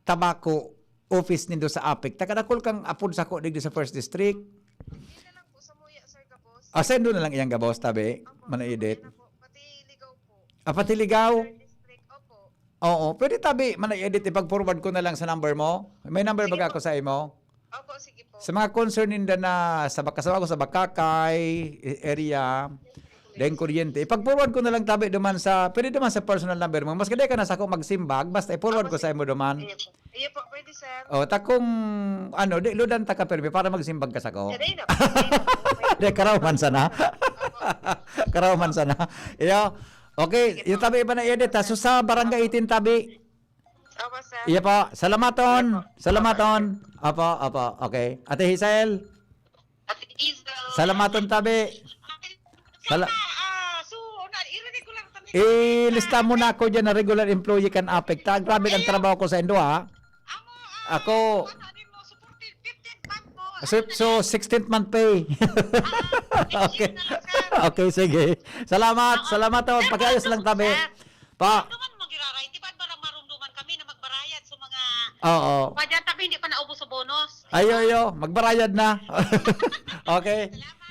Tabaco office nindo sa APEC. Takadakol kang apod sako digdi sa First District. Hindi na lang po, samuya, sir, gabos. Ah, sendo na lang iyang gabos, tabi. Opo, Manay Edit. Samuya na po. Pati ligaw po. Ah, pati ligaw? Third District, opo. Oo, pwede tabi, Manay Edit, ipag-forward ko na lang sa number mo. May number Sige baga po. Ako sa imo? Opo, sige po. Sa mga concern ninda na sa Baka-, sa, sa Bacacay area, dahil kuryente. Ipag-forward ko na lang tabi duman sa, pwede duman sa personal number mo. Mas kadai ka na sa ako magsimbag, basta i-forward Opo, ko sa sige. Imo duman. Iyo po. Iyo po, pwede, sir. O, takong, ano, di, ludan ta ka, permi, para magsimbag ka sa ko. Kadai na po, kadai na po. Di, karaw man sana. Opo. Karaw man sana. Iyo. Okay, Sige yung po. Tabi pa na edit, ha? So, sa Barangay eighteen tabi. Opo, sir. Iya po. Salamaton. Iya po. Salamaton. Opo, opo. Okay. Ate Hazel. Ate Hazel. Salamaton tabi. Sala- Ah, ah, so, na, iririnig ko lang kami. Ilista mo na ako dyan na regular employee kan APEC. Ta, grabe ang Ayun. Trabaho ko sa indo, ha? Amo, ah, Ako. Ano, ano mo, supported, fifteenth month mo. So, Ano na so, yan? Sixteenth month pay. Ah, next Okay. Year na lang, sir. Okay, sige. Salamat, Oo. Salamat, oh. Sir, Pakiayos lang, tabi. Sir, Pa. Ano man, magiraray? Di ba, parang marumduman kami na magbarayad sa mga Oo. Padyan, tabi, hindi pa naubos sa bonus. Ayo, ayo. Magbarayad na. Okay. Salamat.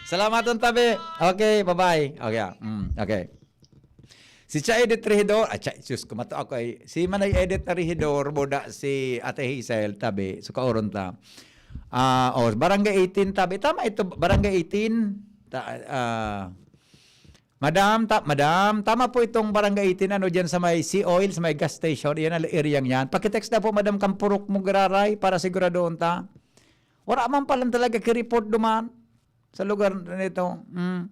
Salamat, tabi. Okay, bye-bye. Okay, ah. Mm, okay. Si Cha Edit Rehidor, ah, Cha, sus, kumato ako ay, si Manay Edit na Rehidor, boda si Ate Hazel, tabi, so kaoron ta. Ah, oh, Barangay eighteen, tabi. Tama ito, Barangay eighteen. Ta, ah, Madam, ta-, madam, tama po itong Barangay eighteen, ano, dyan sa may Sea Oil, sa may gas station. Iyan ang area niyan. Pakitext na po, madam, kan purok mo giraray para siguradoon ta. Wala man palan talaga ki-report duman sa lugar nito. Mm.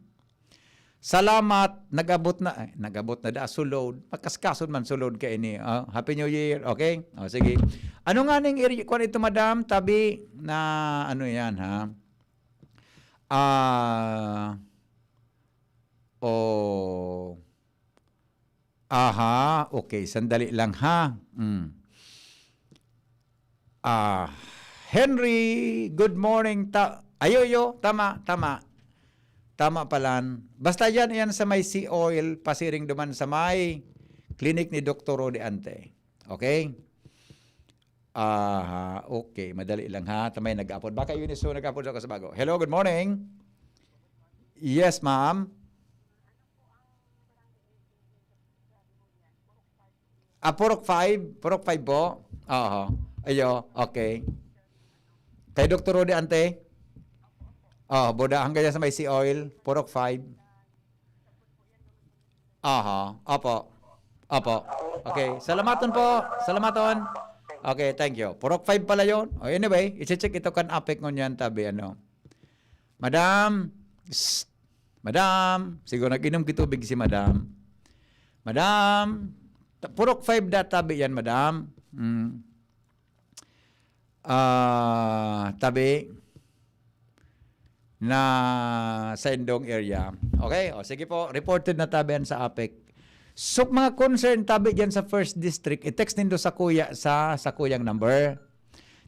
Salamat, nag-abot na, ay, nag-abot na da, sulod. Makaskason man sulod ka ini. Ah, Happy New Year, okay? O, sige. Ano nga ning iri-, kwan ito, madam? Tabi na, ano yan, ha? Ah, oh. Aha, okay. Sandali lang, ha? Mm. Ah, Henry, good morning. Ta-, ayo, yo, tama, tama. Tama palan. Basta yan, yan sa may Sea Oil, pasiring duman sa may clinic ni Doktor Rode Ante. Okay? Aha, okay. Madali lang, ha? Tamay nag-apod. Baka yun iso nag-apod sa kasabago. Hello, good morning. Yes, ma'am. Ah, Purok five? Purok five po? Oo. Ayo, okay. Kay Doktor Rode Ante? Oo, boda, hanggang yan sa may Sea Oil, Purok five. Aha, opo. Opo. Okay, salamaton po. Salamaton. Okay, thank you. Purok five pala yon. O, anyway, i-check ito kan APEC ngunyan, tabi, ano. Madam, psst, madam, siguro nag-inom ki tubig si madam. Madam, ta-, Purok five da, tabi yan, madam. Mm. Ah, tabi na sa indong area. Okay? O, sige po, reported na tabi yan sa APEC. So, mga concern tabi dyan sa First District, i-text nindo sa kuya, sa, sa kuyang number.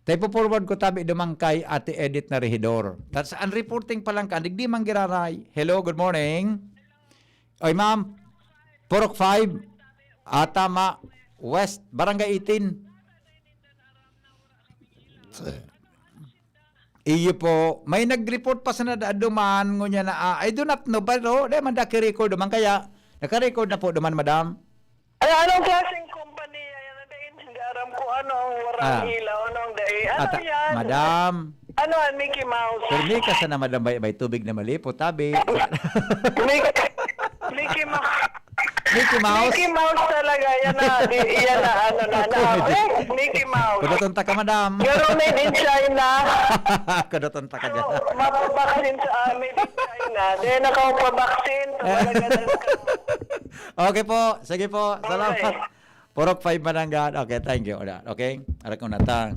Tayo po forward ko tabi dumang kay Ate Edit na Rehidor. That's ang reporting pa lang ka, digdi man giraray. Hello, good morning. Oy, ma'am. Purok five. Ah, tama. West, Barangay eighteen. Iyo po. May nag-report pa sana da-, duman, ngunya na, ah, I do not know, pero di man da ki-record duman, kaya naka-record na po duman, madam. Ay, anong klaseng kompanya yan? Hindi, hindi aram ko ano ang warang Ah. ilaw, ano ang dai. Ano Ata-, yan? Madam. Ano ang Mickey Mouse? Permi ka sana, madam, may, may tubig na malipot, tabi. Mickey, Mickey Mouse. Mickey Mouse? Mickey Mouse talaga. Yan na. Di, yan na. Ano na. na Comedy. Eh, Mickey Mouse. Kudoton ta ka, madam. Pero made in China. Kudoton ta ka dyan. Ano, mapabaksin sa, ah, made in China. Then, nakapabaksin. Talaga na. Okay po. Sige po. Salamat. Okay. Purok five Manangan. Okay, thank you. Wala. Okay? Arak ko na ta.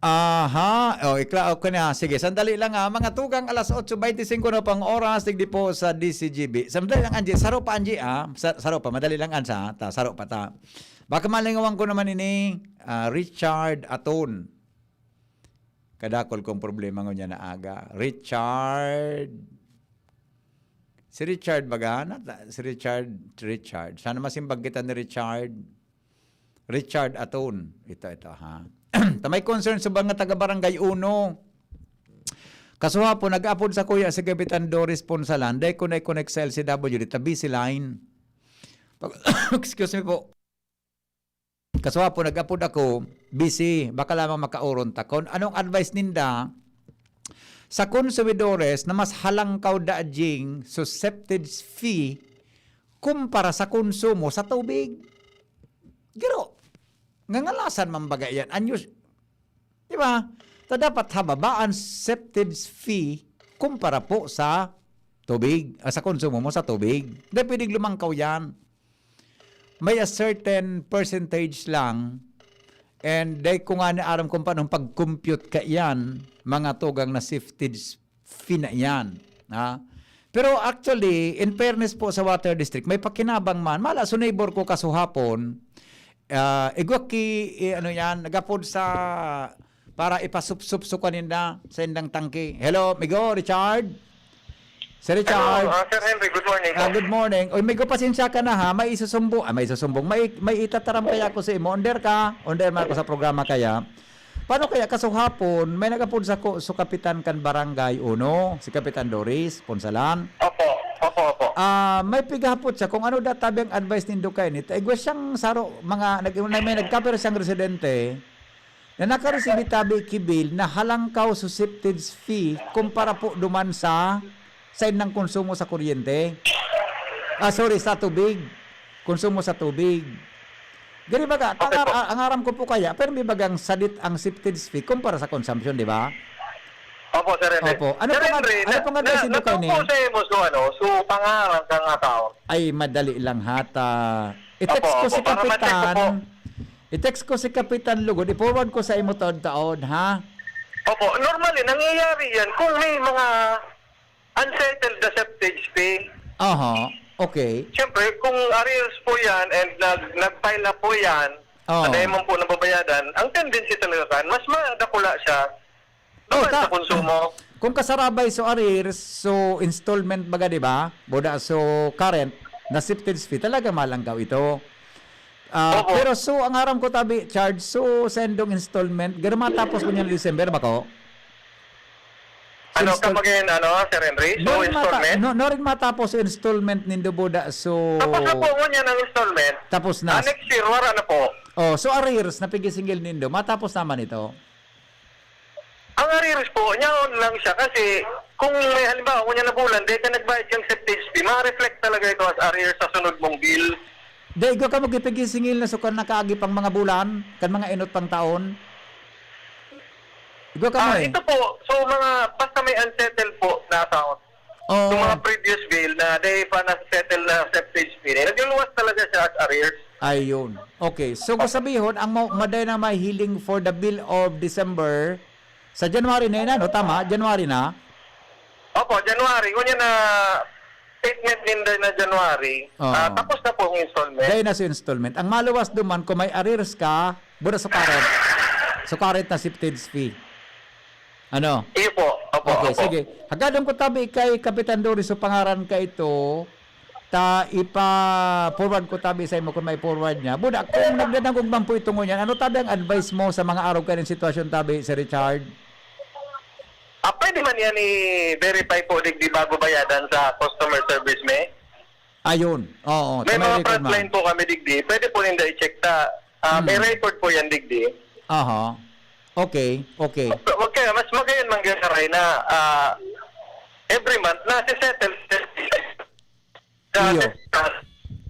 Aha. O, ikla-, okay na. Sige, sandali lang, ah. Mga tugang, alas otso beintisinko na pang oras, digdi po sa D C G B. Sandali lang, Angie. Saro pa, Angie, ah. Sa-, saro pa. Madali lang, Ansa. Ta, saro pa ta. Baka malingawan ko naman ini, ah, Richard Aton. Kadakol kong problema ngunyan na aga. Richard. Si Richard baga? Na, si Richard, Richard. Sana masimbag kita ni Richard. Richard Aton. Ito, ito, ha. Ta may concern sa mga taga Barangay Uno. Kasuhapon, nag-apod sa kuya si Kapitan Doris Ponsalan, dai ko na i-connect sa L C W D, ta busy line. Pag-, excuse me po. Kasuhapon, nag-apod ako, busy, baka lamang makauron ta. Kung anong advice ninda sa konsumidores na mas halangkaw daajing so septage fee kumpara sa konsumo sa tubig? Garo, ngangalasan man baga yan. Anyo, di ba? Ta dapat hababaan septage fee kumpara po sa tubig, ah, sa konsumo mo sa tubig. Dai pwedeng lumangkaw yan. May a certain percentage lang, and dai ko nga na aram kung paano pag-compute kaiyan, mga tugang na septage fee na iyan, ha? Pero actually, in fairness po sa Water District, may pakinabang man. Mala, so neighbor ko kasuhapon, ah, igwa ki, eh, ano yan, nagapod sa, para ipasupsup sa kaninda, sa indang tangke. Hello, migo, Richard? Si Richard. Hello, ah, Sir Henry, good morning po. Ah, good morning. Uy, migo, pasensya ka na ha, may isusumbong, ah, may isusumbong, may, may itataram kaya ako sa imo. Under ka, under man ako sa programa kaya. Paano kaya kasuhapon, may nagapod sa ko, so kapitan kan Barangay Uno, si Kapitan Doris Ponsalan. Opo, opo, opo. Ah, may pigahapot siya kung ano databi ang advice nindo kay ni. Igwa siyang saro, mga, nag-, may nagkapira siyang residente na nakaresibi tabi ki bill na halangkaw so septage fee kumpara po duman sa, sa indang konsumo sa kuryente. Ah, sorry, sa tubig. Konsumo sa tubig. Gani baga, Okay ang, po. Ang aram ko po kaya, pero may bagang sadit ang septage fee kumpara sa consumption, di ba? Opo, Sir Henry. Opo. Ano Sir pong ad-, Henry, ano na, pong advice na, nindo kay ni? Natupo sa imo, so ano, so pangaran kang account. Ay, madali lang hata. I-text Opo, ko opo, si para ma-check ko Kapitan. po. I-text ko si Kapitan Lugod, i-forward ko sa imo taon-taon, ha? Opo, normally, nangyayari yan kung may mga unsettled na septage fee. Aha, okay. Siyempre, kung arrears po yan and nag-, nag-file na po yan, Oo. at dahil man po nababayadan, ang tendency talaga kan, mas madakula siya Oh, doon ta-, sa konsumo. Kung kasarabay so arrears, so installment baga, di ba? Buda, so current, na septage fee, talaga malanggaw ito. Ah, Opo. Pero so, ang aram ko tabi, charge, so sendong installment, garo matapos ko niyan December, bako? Ano, Install- come again, ano, Sir Henry? So, Norin mata-, installment? no, norin matapos so installment nindo buda, so Tapos na po, ngunyan ang installment. Tapos na. Ah, next year, wala na po. Oh, so arrears na pigisingil nindo, matapos naman ito? Ang arrears po, nyaon lang siya kasi kung may halimbawa, kung niya na bulan, di ka nagbayad yung septage fee, ma-reflect talaga ito as arrears sa sunod mong bill. Dai, igwa ka magpipigisingil na so kan nakaagi pang mga bulan, kan mga enot pang taon? Igwa ka Ah, mo eh. Ito po, so mga, basta may unsettled po na account, Oo. yung mga previous bill na di pa na-settle na septage fee, nagluluwas talaga siya as arrears. Ayun. Okay. So, kung sabihon, ang ma-, maday na may healing for the bill of December, sa January na yun, ano? Tama? January na? Opo, January. Ngunyan na statement ninda na January. Oo. Ah, tapos na po ang installment. Dahil na sa installment. Ang maluwas duman, kung may arrears ka, buda sa current. Sa current na septage fee. Ano? Iyo po. Opo, Okay, opo. sige. Hagadon ko tabi kay Kapitan Doris, so pangaran ka ito. Ta ipa-forward ko tabi sa imo kung may forward niya. Buda, kung nagdadangog man po ito ngunyan, ano tabi ang advice mo sa mga arog kaning sitwasyon tabi, Sir Richard? Ah, pwede man yan i-verify po digdi bago bayadan sa customer service, may? Ayun. Oo, May ta may mga record man. frontline po kami digdi. Pwede po ninda i-check ta. Ah, may Hmm. record po yan digdi. Aha. Okay, okay. Wag kaya, mas magayon man ganaray na, ah, every month, nasi-settle. Iyo.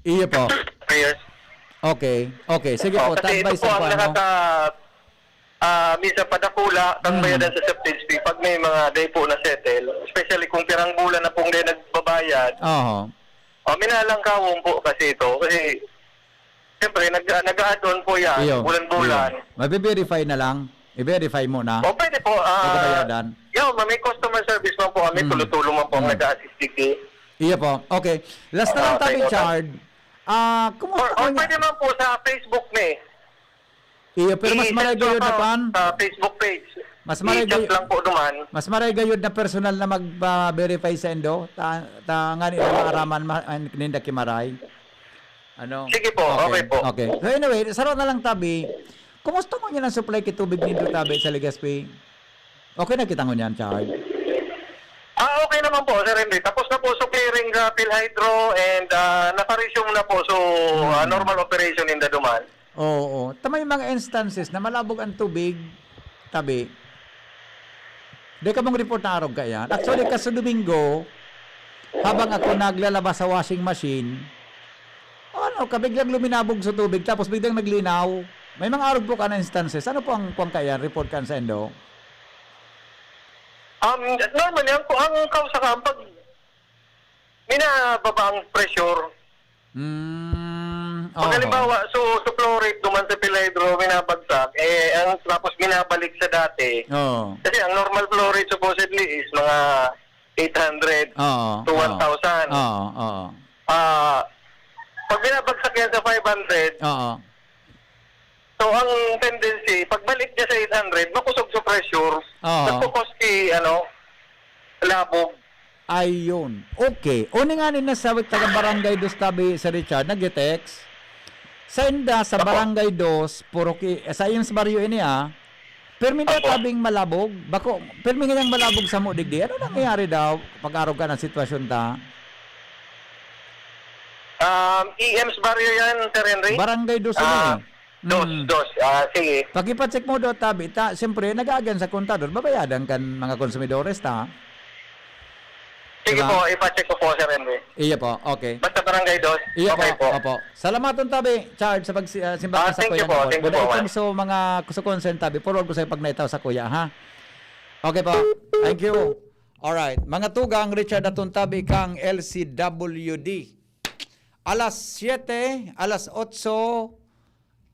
Iyo po. Prayers. Okay, okay. Sige Oh, po, kasi ito ta-advise po ang ako, ano? nakaka-, ah, minsan padakula, kang Mm. bayadan sa septage fee pag may mga day po na settle. Especially kung pirang bulan na pong day nagbabayad. Oo. Oh, minalangkawon po kasi ito. Kasi, siyempre, nag-, nag-a-add on po yan, Iyo, bulan-bulan. iyo. Mabe-verify na lang. I-verify mo na. O, pwede po, ah, Pagkabayadan. Yun, may customer service man po kami, Mm. tulo-tulo man po ang Mm. nag-a-assist digdi. Iya po. Okay. Last na lang, Ah, okay, Tabi okay. Richard. Ah, kumusta Or, po or niya? pwede man po sa Facebook mi. Iya, pero mas I-search maray po gayod na ako pan. sa Facebook page. Mas maray I-chat gay-, lang po duman. mas maray gayod na personal na magpa-verify sa indo. Ta-, ta-, ngani na maaraman, ma-, an-, ninda ki maray. Ano? Sige po, okay po. Okay. So anyway, saro na lang, Tabi. Kumusta ngunyan ang supply ki tubig nindo, Tabi, sa Legazpi? Okay na kita ngunyan, Chard? Ah, okay naman po, Sir Henry. Tapos na po sa clearing sa PhilHydro and, ah, naka-resume na po. So, Hmm. ah, normal operation in the duman. Oo. Ta may mga instances na malabog ang tubig, Tabi. Di ka mong report na arog kaiyan. Actually, kaso Domingo, habang ako naglalaba sa washing machine, ano, kabiglang luminabog sa tubig, tapos biglang naglinaw. May mga arog po ka na instances. Ano po ang kuwan kaiyan? Report kan sa indo? Um, normally, ang, ang kausa ka, ang pag, minababa ang pressure. Mm, Pag oho. halimbawa, so, so flow rate duman sa PhilHydro, minabagsak, eh, ang, tapos minabalik sa dati. Oo. Kasi ang normal flow rate supposedly is mga eight hundred Oo, to oo. one thousand. Oo, oo. Ah, pag binabagsak yan sa five hundred, Oo. so, ang tendency, pagbalik niya sa eight hundred, makusog sa pressure, Oo. nagkukos si, ano, labog. Ayun. Okay. Uni nga ni na sa taga Barangay Dos, Tabi, Sir Richard, nag-text. Sa inda, sa Opo. Barangay Dos, puro ki-, sa iyong baryo ini, ah, pirmi na Opo. tabing malabog. Bako, pirmi ngayang malabog sa mo digdi. Ano nangyayari daw pag-arog ka ng sitwasyon ta? Um, E M's baryo yan, Sir Henry? Barangay Dos ini, Ah, eh. Dos, Mm. dos. Ah, sige. Pakipacheck mo do, Tabi. Ta, siyempre, nag-aagihan sa kontador, babayadan kan mga konsumidores, ta? Sige Diba? po, ipacheck ko po, Sir Henry. Iya po, okay. Basta Barangay Dos, Iya okay po, po. opo. Salamaton, Tabi, Chard, sa pag, ah, simbag Ah, sa thank kuya you po, na po. thank you Wala po, itong man. so mga kusukonsen, Tabi. Forward ko sa'yo pag naitaw sa kuya, ha? Okay po. Thank you. Alright. Mga tugang, Richard Atuntabi kang L C W D. Alas siyete, alas otso,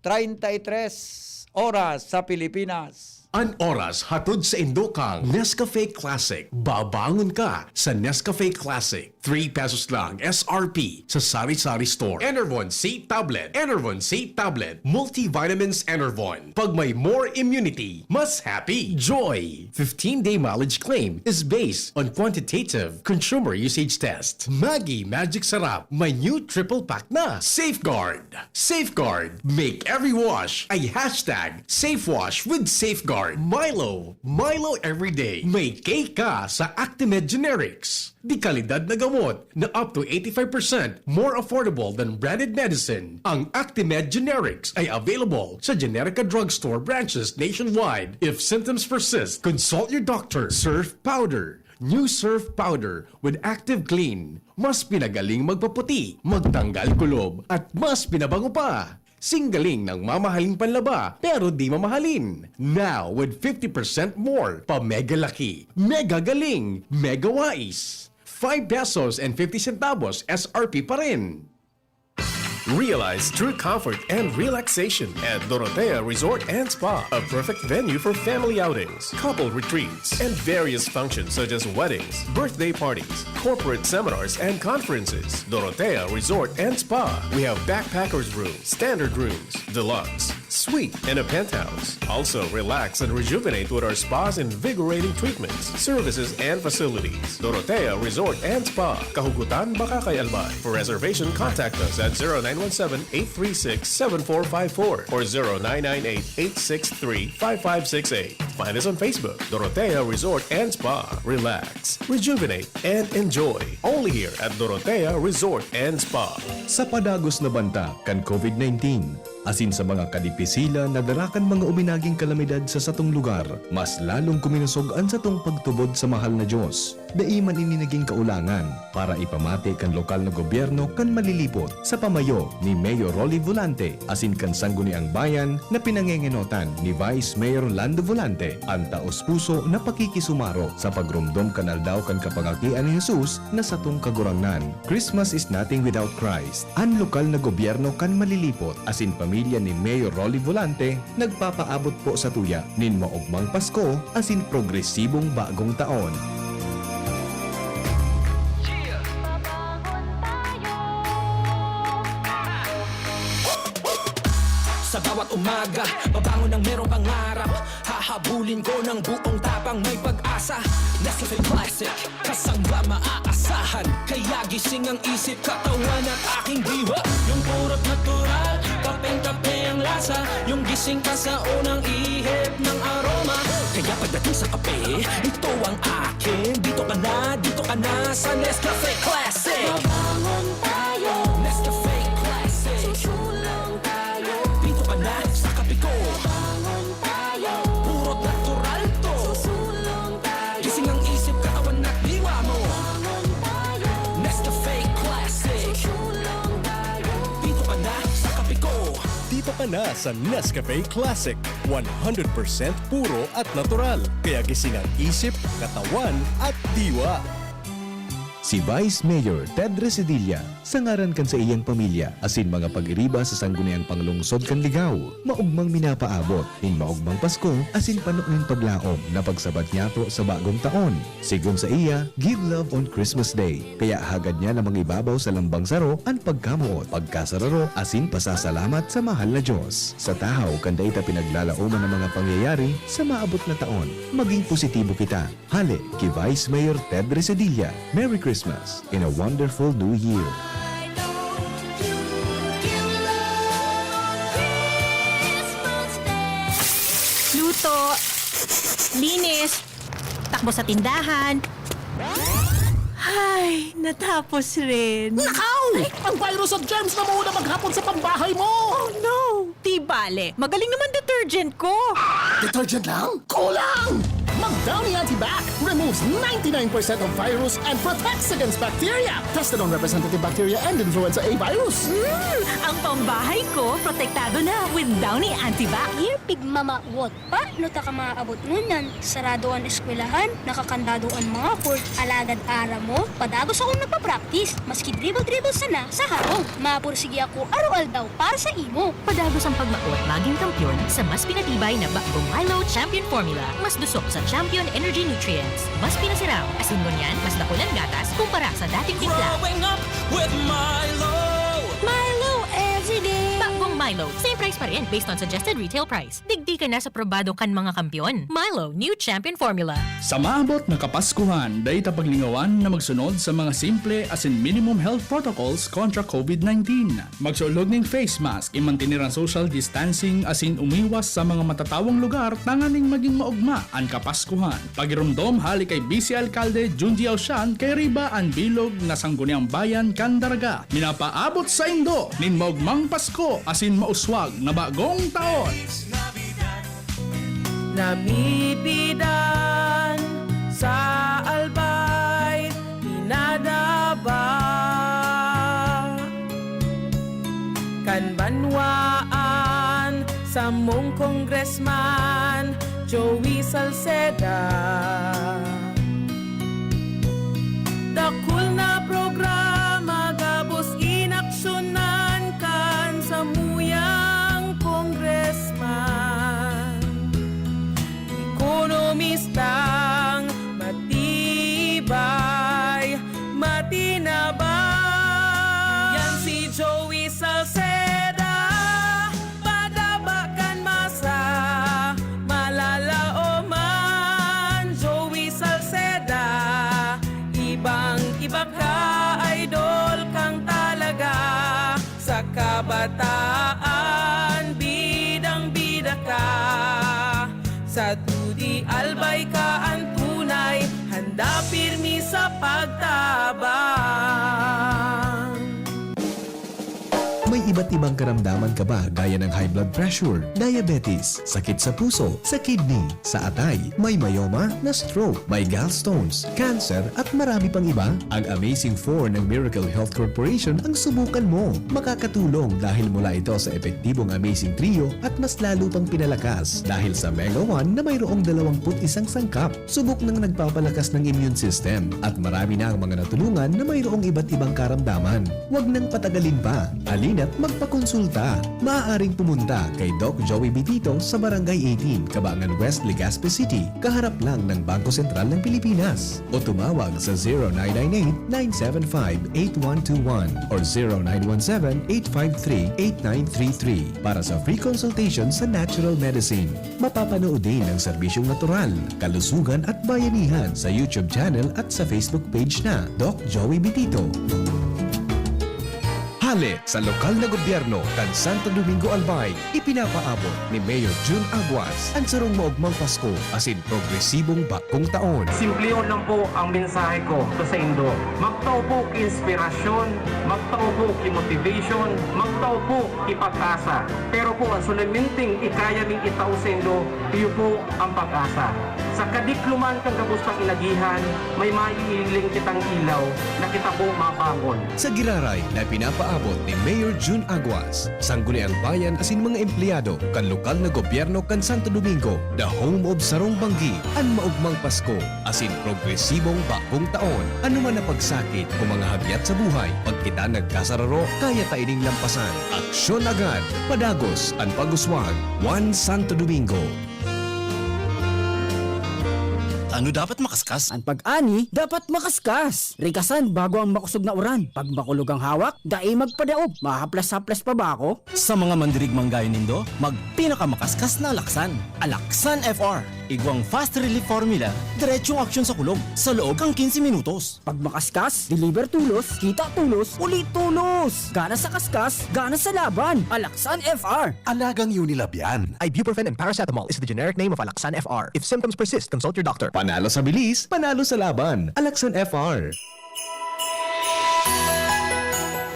treinta y tres oras sa Pilipinas. An oras hatod sa indo kang Nescafe Classic. Babangon ka sa Nescafe Classic. Three pesos lang S R P sa sari-sari store. Enervon C tablet. Enervon C tablet. Multivitamins Enervon. Pag may more immunity, mas happy. Joy. Fifteen-day mileage claim is based on quantitative consumer usage test. Maggi Magic Sarap. May new triple pack na. Safeguard. Safeguard. Make every wash a hashtag safe wash with Safeguard. Milo. Milo every day. May K ka sa Actimed Generics. De kalidad na gamot na up to eighty-five percent more affordable than branded medicine. Ang Actimed Generics ay available sa Generica Drugstore branches nationwide. If symptoms persist, consult your doctor. Surf Powder. New Surf Powder with Active Clean. Mas pinagaling magpaputi, magtanggal kulob, at mas pinabango pa. Singgaling ng mamahaling panlaba, pero di mamahalin. Now, with fifty percent more, pa mega laki, mega galing, mega wais. Five pesos and fifty centavos S R P pa rin. Realize true comfort and relaxation at Dorotea Resort and Spa, a perfect venue for family outings, couple retreats, and various functions such as weddings, birthday parties, corporate seminars, and conferences. Dorotea Resort and Spa. We have backpackers room, standard rooms, deluxe, suite, and a penthouse. Also, relax and rejuvenate with our spa's invigorating treatments, services, and facilities. Dorotea Resort and Spa, Kahugutan, Bacacay, Albay. For reservation, contact us at zero nine one seven, eight three six, seven four five four or zero nine nine eight, eight six three, five five six eight. Find us on Facebook, Dorotea Resort and Spa. Relax, rejuvenate, and enjoy. Only here at Dorotea Resort and Spa. Sa padagos na banta kan COVID nineteen, asin sa mga kadipisilan na dara kan mga uminaging kalamidad sa satong lugar, mas lalong kuminosog an satong pagtubod sa mahal na Dios. Dai man ini nagin kaulangan para ipamati kan lokal na gobyerno kan malilipot. Sa pamayo ni Mayor Rolly Volante asin kan Sangguniang Bayan na pinangengenotan ni Vice Mayor Lando Volante, an taos-puso na pakikisumaro sa pagromdom kan aldaw kan kapangakian ni Jesus na satong Kagurangnan. Christmas is nothing without Christ. An lokal na gobyerno kan Malilipot asin pamilya ni Mayor Rolly Volante nagpapaabot po satuya nin maogmang Pasko asin progresibong bagong taon. Sa bawat umaga, babangon ng merong pangarap. Hahabulin ko ng buong tapang, may pag-asa. Nescafe Classic, kasang ba maaasahan? Kaya gising ang isip, katawan at aking diwa. Yung purot natural, kapeng-kape ang lasa. Yung gising pa sa unang ihip ng aroma. Kaya pagdating sa kape, ito ang akin. Dito ka na, dito ka na sa Nescafe Classic. Mabangon tayo. Nescafe Classic. Susulong tayo. Dito ka na sa kape ko. Mabangon tayo. Puro natural to. Susulong tayo. Gising ang isip, katawan at diwa mo. Mabangon tayo. Nescafe Classic. Susulong tayo. Dito ka na sa kape ko. Dito ka na sa Nescafe Classic, one hundred percent puro at natural. Kaya gising ang isip, katawan at diwa. Si Vice Mayor Ted Resedilla, sa ngaran kan saiyang pamilya asin mga pag-iriba sa Sangguniang Panglungsod kan Ligao, maogmang minapaabot nin maogmang Pasko asin pano nin paglaom na pagsabad niyato sa bagong taon. Sigon saiya, give love on Christmas Day, kaya hagad niya na mangibabaw sa lambang saro an pagkamoot, pagkasararo asin pasasalamat sa mahal na Dios. Sa tahaw kan dai ta pinaglalaoman na mga pangyayari sa maabot na taon, maging positibo kita. Hale ki Vice Mayor Ted Resedilla, Merry Christmas and a wonderful New Year! Luto, linis, takbo sa tindahan. Ay, natapos rin. Nakaw! Ang virus at germs na mauna maghapon sa pambahay mo! Oh no! Di bale, magaling naman detergent ko. Detergent lang? Kulang! Mag Downy Antibac removes ninety-nine percent of virus and protects against bacteria. Tested on representative bacteria and influenza A virus. Mm, ang pambahay ko protektado na with Downy Antibac. Dear Pigmamawot, paano ta ka maabot ngunyan? Sarado an eskwelahan, nakakandado an mga court, alagad aram mo, padagos akong nagpa-practice, maski dribble-dribble sana sa harong. Mapursige ako araw-aldaw para sa imo. Padagos ang pagmaot magin kampiyon sa mas pinatibay na Bagong Milo Champion Formula. Mas dusok sa Champion Energy Nutrients. Mas pinasiram, asin ngunyan, mas dakul an gatas kumpara sa dating timpla. Growing up with Milo. Milo everyday! Bagong Milo, same price pa rin based on suggested retail price. Digdi ka na sa probado kan mga kampiyon. Milo, new champion formula. Sa maabot na Kapaskuhan, dai ta paglingawan na magsunod sa mga simple asin minimum health protocols kontra COVID nineteen. Magsulog nin face mask, imantener an social distancing asin umiwas sa mga matatawong lugar tanganing magin maogma an Kapaskuhan. Pagiromdom hale kay Vice Alkalde Junji Ausian kay riba an bilog na Sangguniang Bayan kan Daraga. Minapaabot saindo nin maogmang Pasko asin mauswag na bagong taon! Namipidan sa Albay, pinadaba kan banwaan samong Congressman Joey Salceda. Dakul na programa gabos inaksyonan kan samuyang Congressman. Ekonomistang matibay, matinabang. Yan si Joey Salceda, padaba kan masa, malalaoman. Joey Salceda, ibang-iba ka, idol kang talaga. Sa kabataan, bidang-bida ka. Sa dudi, Albay ka an tunay, handa pirmi sa pagtabang. May Iba't ibang karamdaman ka ba gaya ng high blood pressure, diabetes, sakit sa puso, sa kidney, sa atay, may myoma, na stroke, may gallstones, cancer, at marami pang iba? Ang Amazing four ng Miracle Health Corporation ang subukan mo. Makakatulong dahil mula ito sa epektibong Amazing Trio at mas lalo pang pinalakas dahil sa Mega one na mayroong dalawang put isang sangkap. Subok nang nagpapalakas ng immune system at marami na ang mga natulungan na mayroong iba't ibang karamdaman. Huwag nang patagalin pa. Halina't magpakonsulta. Maaaring pumunta kay Doc Joey Bitito sa Barangay eighteen, Cabangan West, Legazpi City, kaharap lang ng Bangko Sentral ng Pilipinas. O tumawag sa zero nine nine eight, nine seven five, eight one two one or zero nine one seven, eight five three, eight nine three three para sa free consultation sa natural medicine. Mapapanood din ang serbisyong natural, kalusugan at bayanihan sa YouTube channel at sa Facebook page na Doc Joey Bitito. Hale sa lokal na gobyerno kan Santo Domingo, Albay, ipinapaabot ni Mayor Jun Aguas an sarong maogmang Pasko asin progresibong bagong taon. Simplihon lang po ang mensahe ko sa saindo. Magtao po ki inspirasyon, magtao po ki motivation, magtao po ki pag-asa. Pero po, ang solemneng ikaya ming itao saindo, iyo po ang pag-asa. Sa kadikloman kan gabos tang inagihan, may maiiling kitang ilaw na kita po mabangon. Sa giraray na pinapaabot ni Mayor Jun Aguas, Sangguniang Bayan asin mga empleyado kan lokal na gobyerno kan Santo Domingo, the home of sarong banggi, an maogmang Pasko asin progresibong bagong taon. Ano man na pagsakit o mga hagyat sa buhay, pag kita nagkasararo, kaya ta ining lampasan. Aksyon agad, padagos an pag-uswag. One Santo Domingo. Ano dapat makaskas? An pag-ani dapat makaskas. Rikasan bago ang makosog na uran. Pag makulog ang hawak, dai magpadaog. Mahaplas-haplas pa ba ako? Sa mga mandirigmang gaya nindo, magpinakamakaskas na alaksan. Alaksan F R. Igwang fast relief formula, diretsong aksyon sa kulog, sa loob kan quince minutos. Pag makaskas, deliver tulos, kita tulos, uli tulos! Gana sa kaskas, gana sa laban! Alaksan F R! Alagang Unilab yan. Ibuprofen and paracetamol is the generic name of Alaxan F R. If symptoms persist, consult your doctor. Panalo sa bilis, panalo sa laban. Alaxan F R.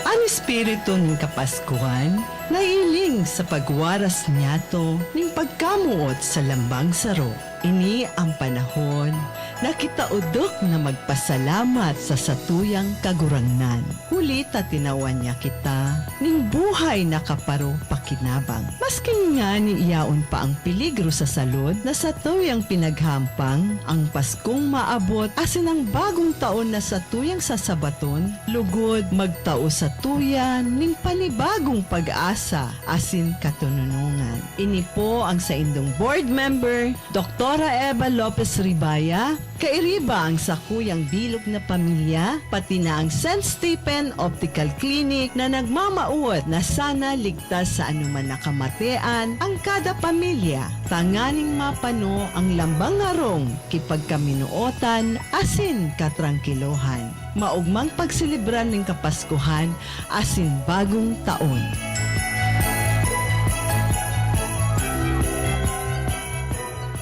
An espiritu nin Kapaskuhan naihiling sa pagwaras niyato nin pagkamoot sa lambang saro. Ini an panahon na kita odok na magpasalamat sa satuyang Kagurangnan, huli ta tinawan niya kita nin buhay na kaparo pakinabang. Maski ngani yaon pa ang peligro sa salud na satuyang pinaghampang, ang Paskong maabot asin ang Bagong Taon na satuyang sasabaton, lugod magtao satuya nin panibagong pag-asa asin katononongan. Ini po ang saindong board member, Doktora Eva Lopez Ribaya, kairiba ang sakuyang bilog na pamilya, pati na ang Saint Stephen Optical Clinic na nagmamawot na sana ligtas sa anuman na kamatean ang kada pamilya, tanganing mapano ang lambang harong ki pagkaminootan asin katrangkilohan. Maogmang pagselebrar nin Kapaskuhan asin Bagong Taon.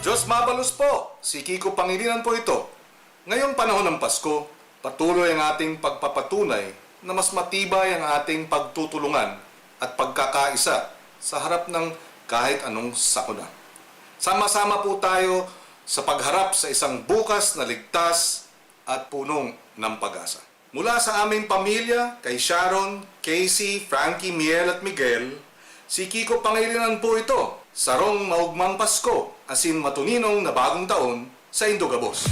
Diyos mabalos po! Si Kiko Pangilinan po ito. Ngayong panahon ng Pasko, patuloy ang ating pagpapatunay na mas matibay ang ating pagtutulungan at pagkakaisa sa harap ng kahit anong sakuna. Sama-sama po tayo sa pagharap sa isang bukas na ligtas at punong ng pag-asa. Mula sa aming pamilya, kay Sharon, Casey, Frankie, Miel at Miguel, si Kiko Pangilinan po ito. Sarong maugmang Pasko, asin matuninong na bagong taon sa indo gabos.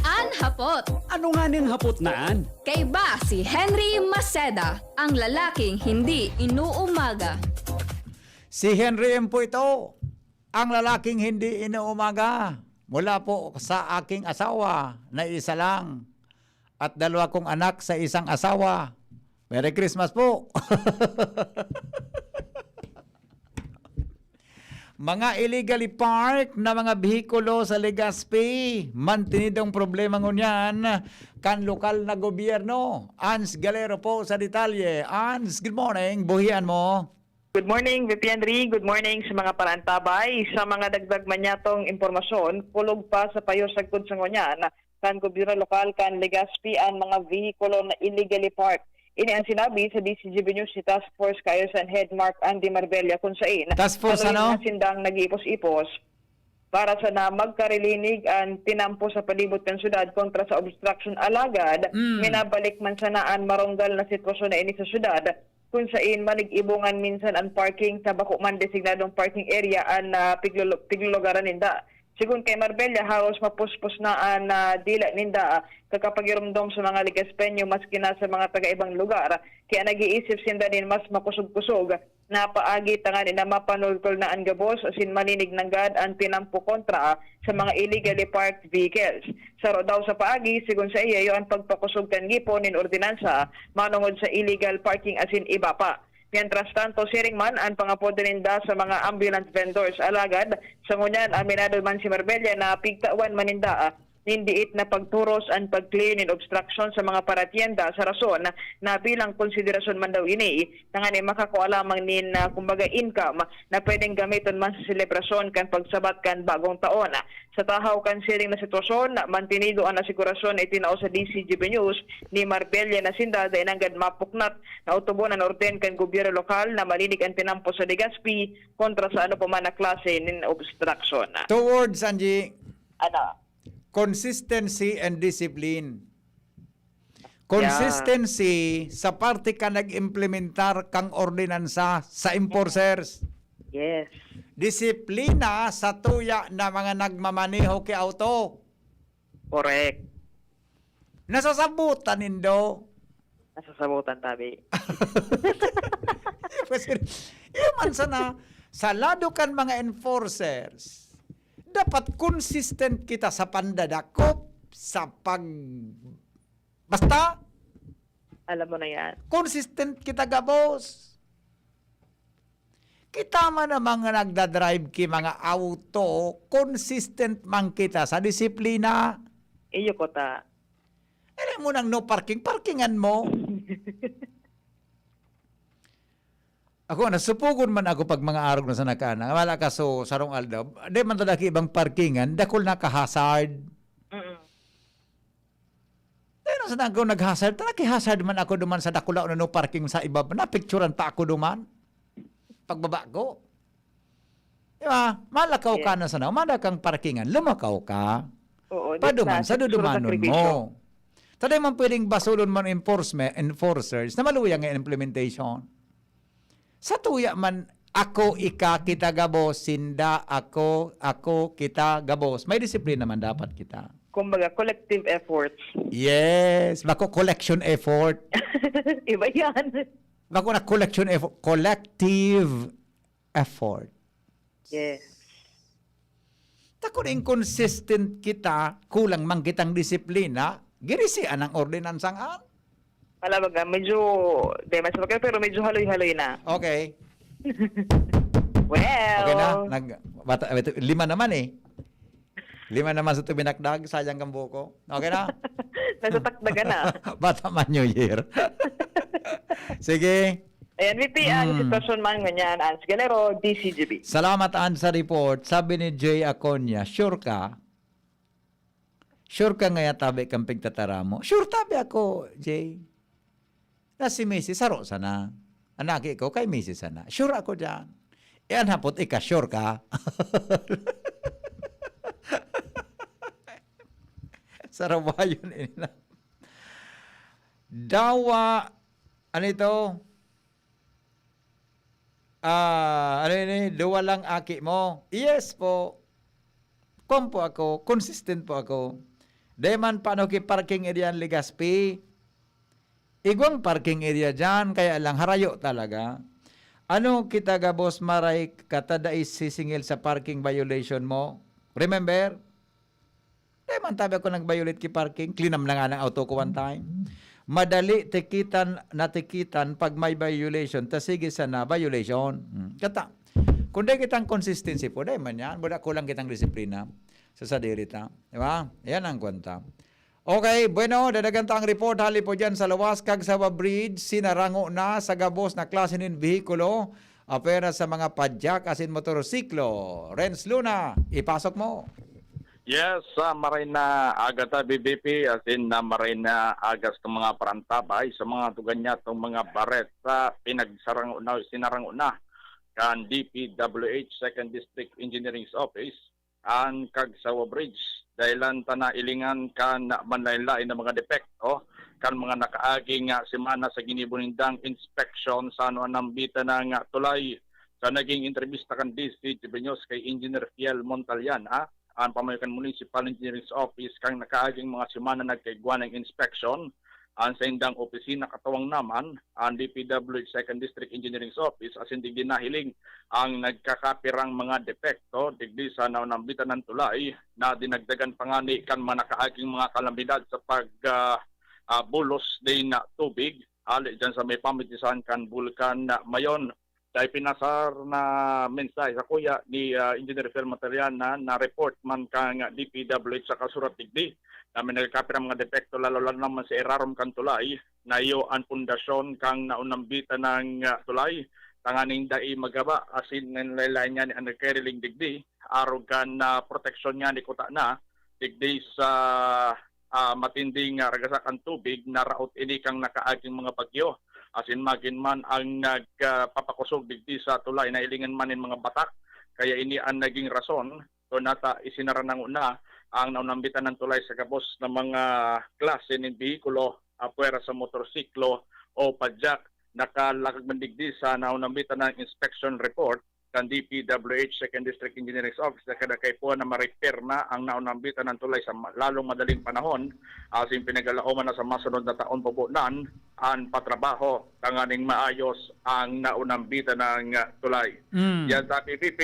An hapot. Ano nganing hapot na an? Kaiba si Henry Maceda, ang lalaking hindi inuumaga. Si Henry M po ito, ang lalaking hindi inuumaga. Mula po sa aking asawa na isa lang at dalawa kong anak sa isang asawa. Merry Christmas po! Mga illegally parked na mga behikulo sa Legazpi, mantinidong problema ngunyan kan lokal na gobyerno. Ans Galero po sa detalye. Ans, good morning. Buhian mo. Good morning, V P Henry. Good morning sa mga parantabay. Sa mga dagdag man niyatong impormasyon, kulog pa sa payo sagkod sa ngunyan kan gobyerno lokal kan Legazpi an mga vehikulo na illegally parked. Ini ang sinabi sa D C G B News si Task Force Kaayusan Head Mark Andy Marbella, kun sain Task Force haloy ano? na sindang nag-iipos-ipos para sana magkarilinig an tinampo sa palibot kan syudad kontra sa obstruction. Alagad, Mm. minabalik man sana an maronggal na sitwasyon na ini sa syudad, kun sain manig-ibongan minsan an parking sa bako man designadong parking area an ah, piglulu- piglulugaran ninda. Sigon kay Marbella, haros mapuspos na an ah, dila ninda ah, kakapagiromdom sa mga Legazpeño maski na sa mga taga-ibang lugar, kaya nag-iisip sinda nin mas makosog-kosog na paagi tanganing mapanulkol na an gabos asin malinig nanggad an tinampo kontra sa mga illegally parked vehicles. Saro daw sa paagi, sigon saiya, iyo an pagpakosog kan gipon nin ordinansa manongod sa illegal parking asin iba pa. Mientras tanto, siring man an pangapodo ninda sa mga ambulant vendors. Alagad, sa ngunyan, aminado man si Marbella na pigtawan man ninda ah, nin diit na pagturos an pag-clear nin obstruction sa mga paratienda sa rason na bilang konsiderasyon man daw ini tanganing makakua lamang nin, ah, kumbaga, income na pwedeng gamiton man sa selebrasyon kan pagsabat kan bagong taon. Sa tahaw kan siring na sitwasyon, mantinido an asigurasyon na itinao sa D C G B News ni Marbella na sinda dai nanggad mapuknat na otobon an orden kan gobyerno lokal na malinig an tinampo sa Legazpi kontra sa ano pa man na klase nin obstruction. Two words, Angie. Ano? Consistency and discipline. Consistency sa parte ka nag-implementar kang ordinansa sa enforcers. Yes. Disiplina sa tuya na mga nagmamaneho ki auto. Correct. Nasasabutan nindo. Nasasabutan, tabi. Kasi, yun man sana, sa lado kan mga enforcers, dapat consistent kita sa pandadakop, sa pag... Basta, Alam mo na yan. consistent kita gabos. Kita man ang mga nagdadrive ki mga auto, consistent man kita sa disiplina. Iyo ko ta. Alam mo nang no parking, parkingan mo. Ako, nasupugon man ako pag mga arog na sa nakana. Wala ka so, sarong aldaw. Di man talaga ibang parkingan, dakul na ka-hazard. Mm-mm. Dahil na sa ako nag-hazard, talaga hazard man ako duman sa dakula na no parking sa iba. Napicturan pa ako duman. Pagbaba ko. Di ba? Malakaw ka Yes. na sana. Umanda kang parkingan. Lumakaw ka. Oo, di Paduman, na, sa siguro dudumanon sakripisyo. mo. Taday man pwedeng basulon man enforcement, enforcers na maluyang nga implementation. Sa tuya man, ako, ika, kita gabos, sinda, ako, ako, kita, gabos. May disiplina man dapat kita. Kumbaga, collective efforts. Yes, bako collection effort. Iba yan. Bako na collection effort, collective effort. Yes. Ta kun inconsistent kita, kulang man kitang disiplina, girisian ang ordinansang an. Wala baga, medyo, di man sa pero medyo haloy-haloy na. Okay. Well, Okay na. Nag, bata, ito, lima naman eh. Lima naman sa tuminakdag, sayang kang buko. Okay na? Nasa takdagan na. Bata man New Year. Sige. Ayan, V P, ang Mm. sitwasyon man ngunyan, Ans Galero, D C G B. Salamat, An, sa report. Sabi ni Jay Aconia, "Sure ka?" "Sure ka ngaya tabi kang pigtatara mo?" "Sure tabi ako, Jay." Na si Misis, saro sana. Anaki ko, kay Misis sana. "Sure ako dyan." E, an hapot, ika, sure ka? Sarawayon ini na. Dawa, ano ito? Ah, ano ini? Duwa lang aki mo? Yes po. Kwan po ako, consistent po ako. Dai man paano ki parking area ang Legazpi? Igwang parking area dyan, kaya lang harayo talaga. Ano kita gabos maray katadai sisingil sa parking violation mo? Remember? Dai man tabi ako nag-violate ki parking. Klinam na nga ng auto ko one time. Madali tikitan, natikitan pag may violation. Ta sige sana, violation. Hmm. Kata, kung dai kitang consistency po, dai man yan. Wala, kulang kitang disiplina sa sadiri ta. Di ba? Yan ang kwenta. Okay, bueno, dadagan ta ang report hali po dyan sa Luwas, Cagsawa Bridge, sinarango na sa gabos na klase nin behikulo, apwera sa mga padyak asin motorsiklo. Renz Luna, ipasok mo. Yes, sa maray na aga ta, B B P, as in, na maray na aga sa mga parantabay, sa mga tugan niya, itong mga bareta, pinagsarang na, sinarang na kan D P W H Second District Engineering's Office, an Kagsawa Bridge. Dahilan ta na ilingan kan manlain-lain na mga depekto kan mga nakaaging, ah, semana sa ginibo nindang inspeksyon sa ano, anambitan ng, ah, tulay. Sa naging entrevista kan D C G B News kay Engineer Fiel Montalian, ha? An pamayo kan Municipal Engineering's Office kan nakaaging mga semana nagkaigwa nin inspeksyon. An saindang opisina katuwang naman, an D P W H Second District Engineering's Office, asin digdi nahiling ang nagkakapirang mga depekto digdi sa naunambitan ng tulay na dinagdagan pa ngani kan mga nakaaging mga kalamidad sa pag, ah, ah, bulos din na tubig hali dyan sa may pamitisan kan Bulkan na Mayon. Sa ipinasar na mensahe sa kuya ni, ah, Engineer Phil Material na na-report man kan D P W H sa kasurat digdi na may nagkakapirang mga depekto, lalo-lalo naman sa irarom kan tulay, na iyo an pundasyon kan naunambitan ng, ah, tulay, tanganing dai magaba, asin nin lain-lain niya ni an nagkariling digdi, arog kan, ah, proteksyon niya ni kuta na, digdi sa, ah, matinding, ah, ragasa kan tubig, naraot ini kan nakaaging mga bagyo, asin magin man ang nag, ah, papakosog digdi sa tulay, nailingan man nin mga batak. Kaya ini an naging rason, to nata isinara na nguna ang naunambitan ng tulay sa gabos na mga klase nin behikulo, apwera sa motorsiklo o padyak, nakalakag man digdi sa naunambitan ng inspection report kan D P W H Second District Engineering's Office na kada kaipuhan na ma-repair na ang naunambitan ng tulay sa ma-, lalong madaling panahon, asin pinagalaoman na sa masunod na taon pabunan an patrabaho tanganing maayos ang naunambitan ng, ah, tulay. Mm. Yan sa P P P,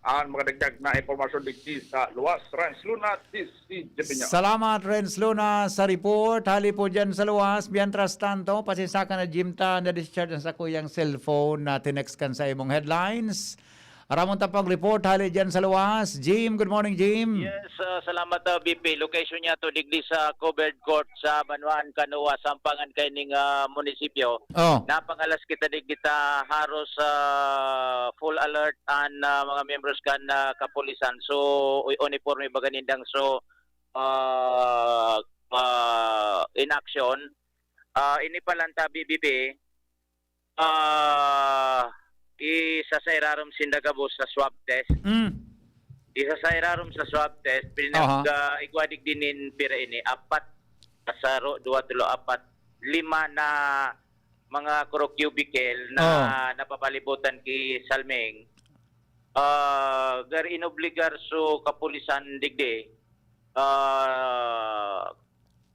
ang mga dagdag na impormasyon digdi sa luwas, Renz Luna, D C G P News. Salamat, Renz Luna, sa report. Hali po dyan sa luwas. Mientras tanto, pasensya ka na, Jim, ta na-discharge ang sakuyang cellphone na tinext kan sa imong headlines. Aramon ta pag report, hali dyan sa luwas. Jim, good morning, Jim. Yes, ah, salamat, ah, B P. Location niya to, digdi sa covered court sa Banwaan, Canoa, Sampangan, kaining, ah, munisipyo. Oh. Napangalas kita digdi ta haros, ah, full alert an, ah, mga miyembros kan, ah, kapulisan. So, u-, uniforme baga nindang. So, ah, ah, in action. Ah, ini pa lang ta, B B P, ah, isa sa irarom sinda gabos sa swab test. Mm. Isa sa irarom sa swab test, pinag-, Aha. ah, igwa digdi nin pira ini, apat, saro, duwa, tulo, apat, lima na mga kuro cubicle na Oh. napapalibutan ki Salming. Ah, gari inobligar so kapulisan digdi, ah,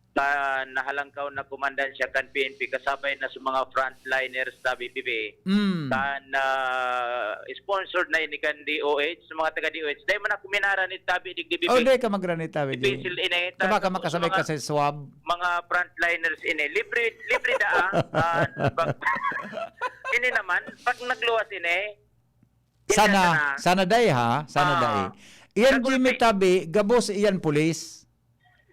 kan nahalangkaw na komandansya kan P N P, kasabay na sa mga frontliners sa B P P, Mm. kan, ah, sponsored na ini kan D O H, sa mga taga D O H. Dai man ako minara ni tabi digdi, B P. Oh, dai ka magrani tabi, di. Special ini, Taba ka tapos makasabay mga, ka sa swab. mga frontliners ini. Libre, libre da, ah. Ah, pag, ini naman, pag nagluwas ini, Sana, sana dai, ha? Sana dai. Iyan, Jimmy Tabi, gabos iyan pulis?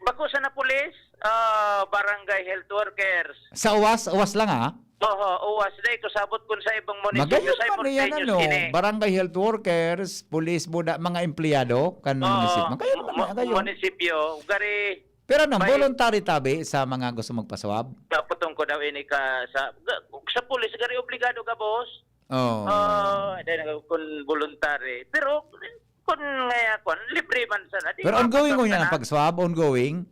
Bako sana pulis, ah, barangay health workers. Sa uwas, uwas lang, ha? Oho, uwas. Dai ko sabot kun sa ibang munisipyo, Magayon sa man iyan, Porteños ano, ini. Barangay health workers, pulis, buda, mga empleyado kan Oo, munisipyo. Magayon man mu-, iyan, gayon. Munisipyo, gari Pero ano, may voluntary tabi sa mga gusto magpaswab? Naputong ko daw ini ka sa, ga-, sa pulis, gari obligado ka, boss. Oo. Ah, dai na kun voluntary. Pero kun ngaya kun, libre man sana, di Pero ba, ongoing ko niya sana? Ang pag-swab, ongoing?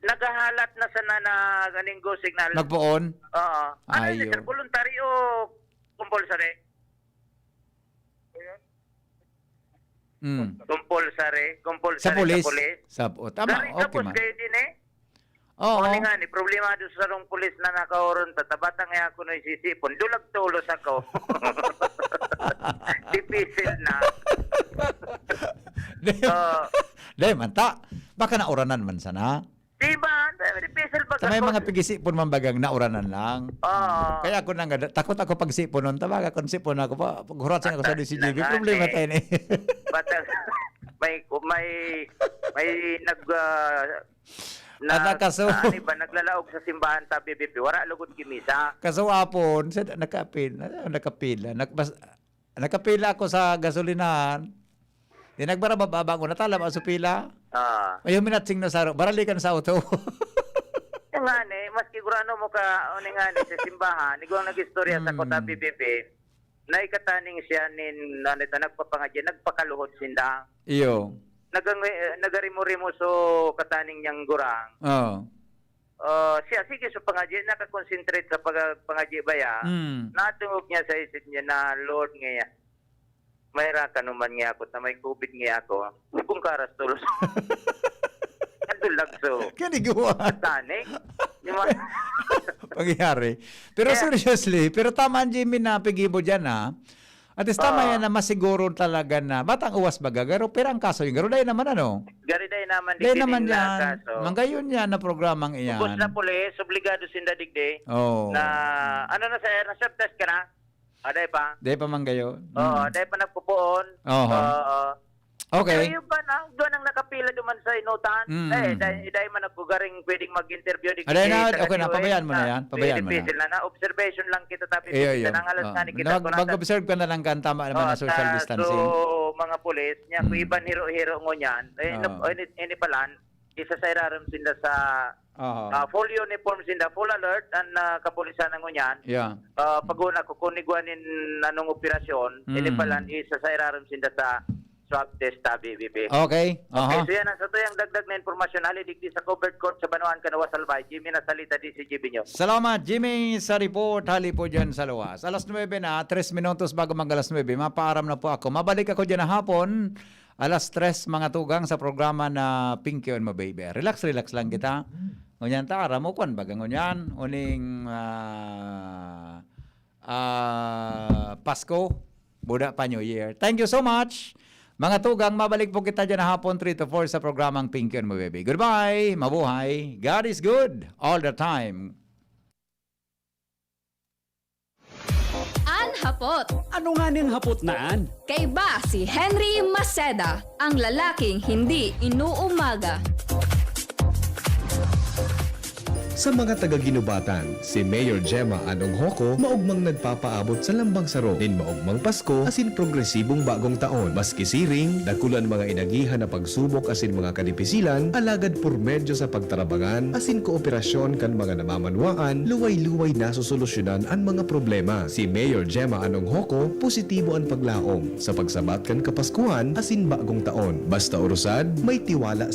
Naghahalat na sana na ganing go signal. Nagpoon? Oo. Ano ni, Ayo. sir, voluntary o compulsory? Mm. Compulsory, compulsory Sa pulis? sa pulis. Sa, oh, tama, Gari, okay tapos man. kayo din eh. Oo. Ano nga ni, problemado sa sarong pulis na nakaoron, tatabata nga ako na isisipon, dulag tulos ako. Dipisil na. Di, Oo. di man ta. Baka nauranan man sana. Di ba? Dipisil pag Sa may ako. mga pigisipon man bagang nauranan lang. Oo. Kaya ako nang, takot ako pag siponon. Tabaga kung sipon ako pa, pag hurasan ako sa Ata, D C G B, na nga problema eh. tayo ni. Bata, may, may, may nag, ah, At nag-, nakaso- ano ba, naglalaog sa simbahan ta, B B P. Wala lugod kimisa. Kaso apon, sa, nakapil, ah, nakapila. Nag-, bas-, nakapila ako sa gasolinahan. Di nagbarababa ko, natalam ang supila. Ah. May huminatsing na saro, baralikan sa auto. Yung nga ni, maski gurano mo ka, o ni nga ni, sa simbahan, igwang nag-istorya sa Hmm. Kota B B B, na ikataning siya nin, ano ito, nagpapangadya, nagpakaluhod sinda. Iyo. Nagang-, eh, nagarimo-rimo so kataning niyang gurang. Oo. Ah, siya, sige, so pangadya, nakakonsentrate sa pag-, pangadya ba ya? Hmm. Natungog niya sa isip niya na, "Lord, ngayon, may ra ka naman nga ako na may covid nga ako. Kung karas tulos." Ang tulagso. Kaniguan. Tani? Di ba? Pangyayari. Pero Kaya seriously, pero tama ang Jimmy na pigi mo dyan, ha? At least tama Oo. yan na masiguro talaga na batang uwas baga, garo, pero ang kaso yung garo, dahil naman ano? Gari dahil naman Dahil digdi naman din na yan, kaso. Manggayon yan na programang iyan. Ubos na pulis, obligado sinda digdi. Oo. Na, ano na, sir, na-swab test ka na? Ah, dahil pa? Dahil pa manggayon. Oo, Mm. dahil pa nagpupuon. Oho. Oo. Okay. Pero yung ba na, doon ang nakapila duman sa inutan? Mm. Eh, dahil, dahil man nagkugaring pwedeng mag-interview, di Aday na, kita okay na, nag-U S pabayaan mo na na. yan, pabayaan mo na. Difícil na na. Observation lang kita, tapi Iyo, kita iyo. na, alas Oh. nga ni kita Mag-, ko na mag-observe ka na lang kan tama naman Oh, na social sa, distancing. so, mga pulis, niya, kung Mm. iban hiro-hiro ngunyan, eh, Oh. nap-, ini, ini palan, isa sa irarom sinda sa, Oho. ah, full uniform sinda, full alert, ang, ah, kapulisan na ngunyan. Yeah. Ah, pag-una ko, kung igwa nin anong operasyon, Mm. ini palan, isa sa irarom sinda sa swab test sa B B B. Okay. Okay, Aha. so yan ang sa tuyang dagdag na impormasyon. Hali digdi sa covered court sa Banwaan, Canoas, Albay. Jimmy Nasalita, D C G B News. Salamat, Jimmy, sa report. Hali po dyan sa luwas. Alas nuebe na, tres minutos bago mag alas nuebe. Mapaaram na po ako. Mabalik ako dyan na hapon. Alas tres, mga tugang, sa programa na Pinky on Mo Baby. Relax, relax lang kita. Ngunyan ta, aram mo, kwan, baga ngunyan. Uning, ah, ah, Pasko. Buda pa New Year. Thank you so much. Mga tugang, mabalik po kita dyan hapon three to four sa programang Pinky on Mo Baby. Goodbye. Mabuhay. God is good all the time. An hapot. Ano nga ning hapot na an? Kaiba si Henry Maceda, ang lalaking hindi inuumaga. Sa mga taga-Guinobatan, si Mayor Gemma Anong Hoco maogmang nagpapaabot sa lambang saro nin maogmang Pasko asin progresibong Bagong Taon. Maski siring, dakul an mga inagihan na pagsubok asin mga kadipisilan, alagad por medyo sa pagtarabangan asin kooperasyon kan mga namamanwaan, luway-luway nasosolusyonan an mga problema. Si Mayor Gemma Anong Hoco, positibo an paglaom sa pagsabat kan Kapaskuhan asin Bagong Taon. Basta orosad, may tiwala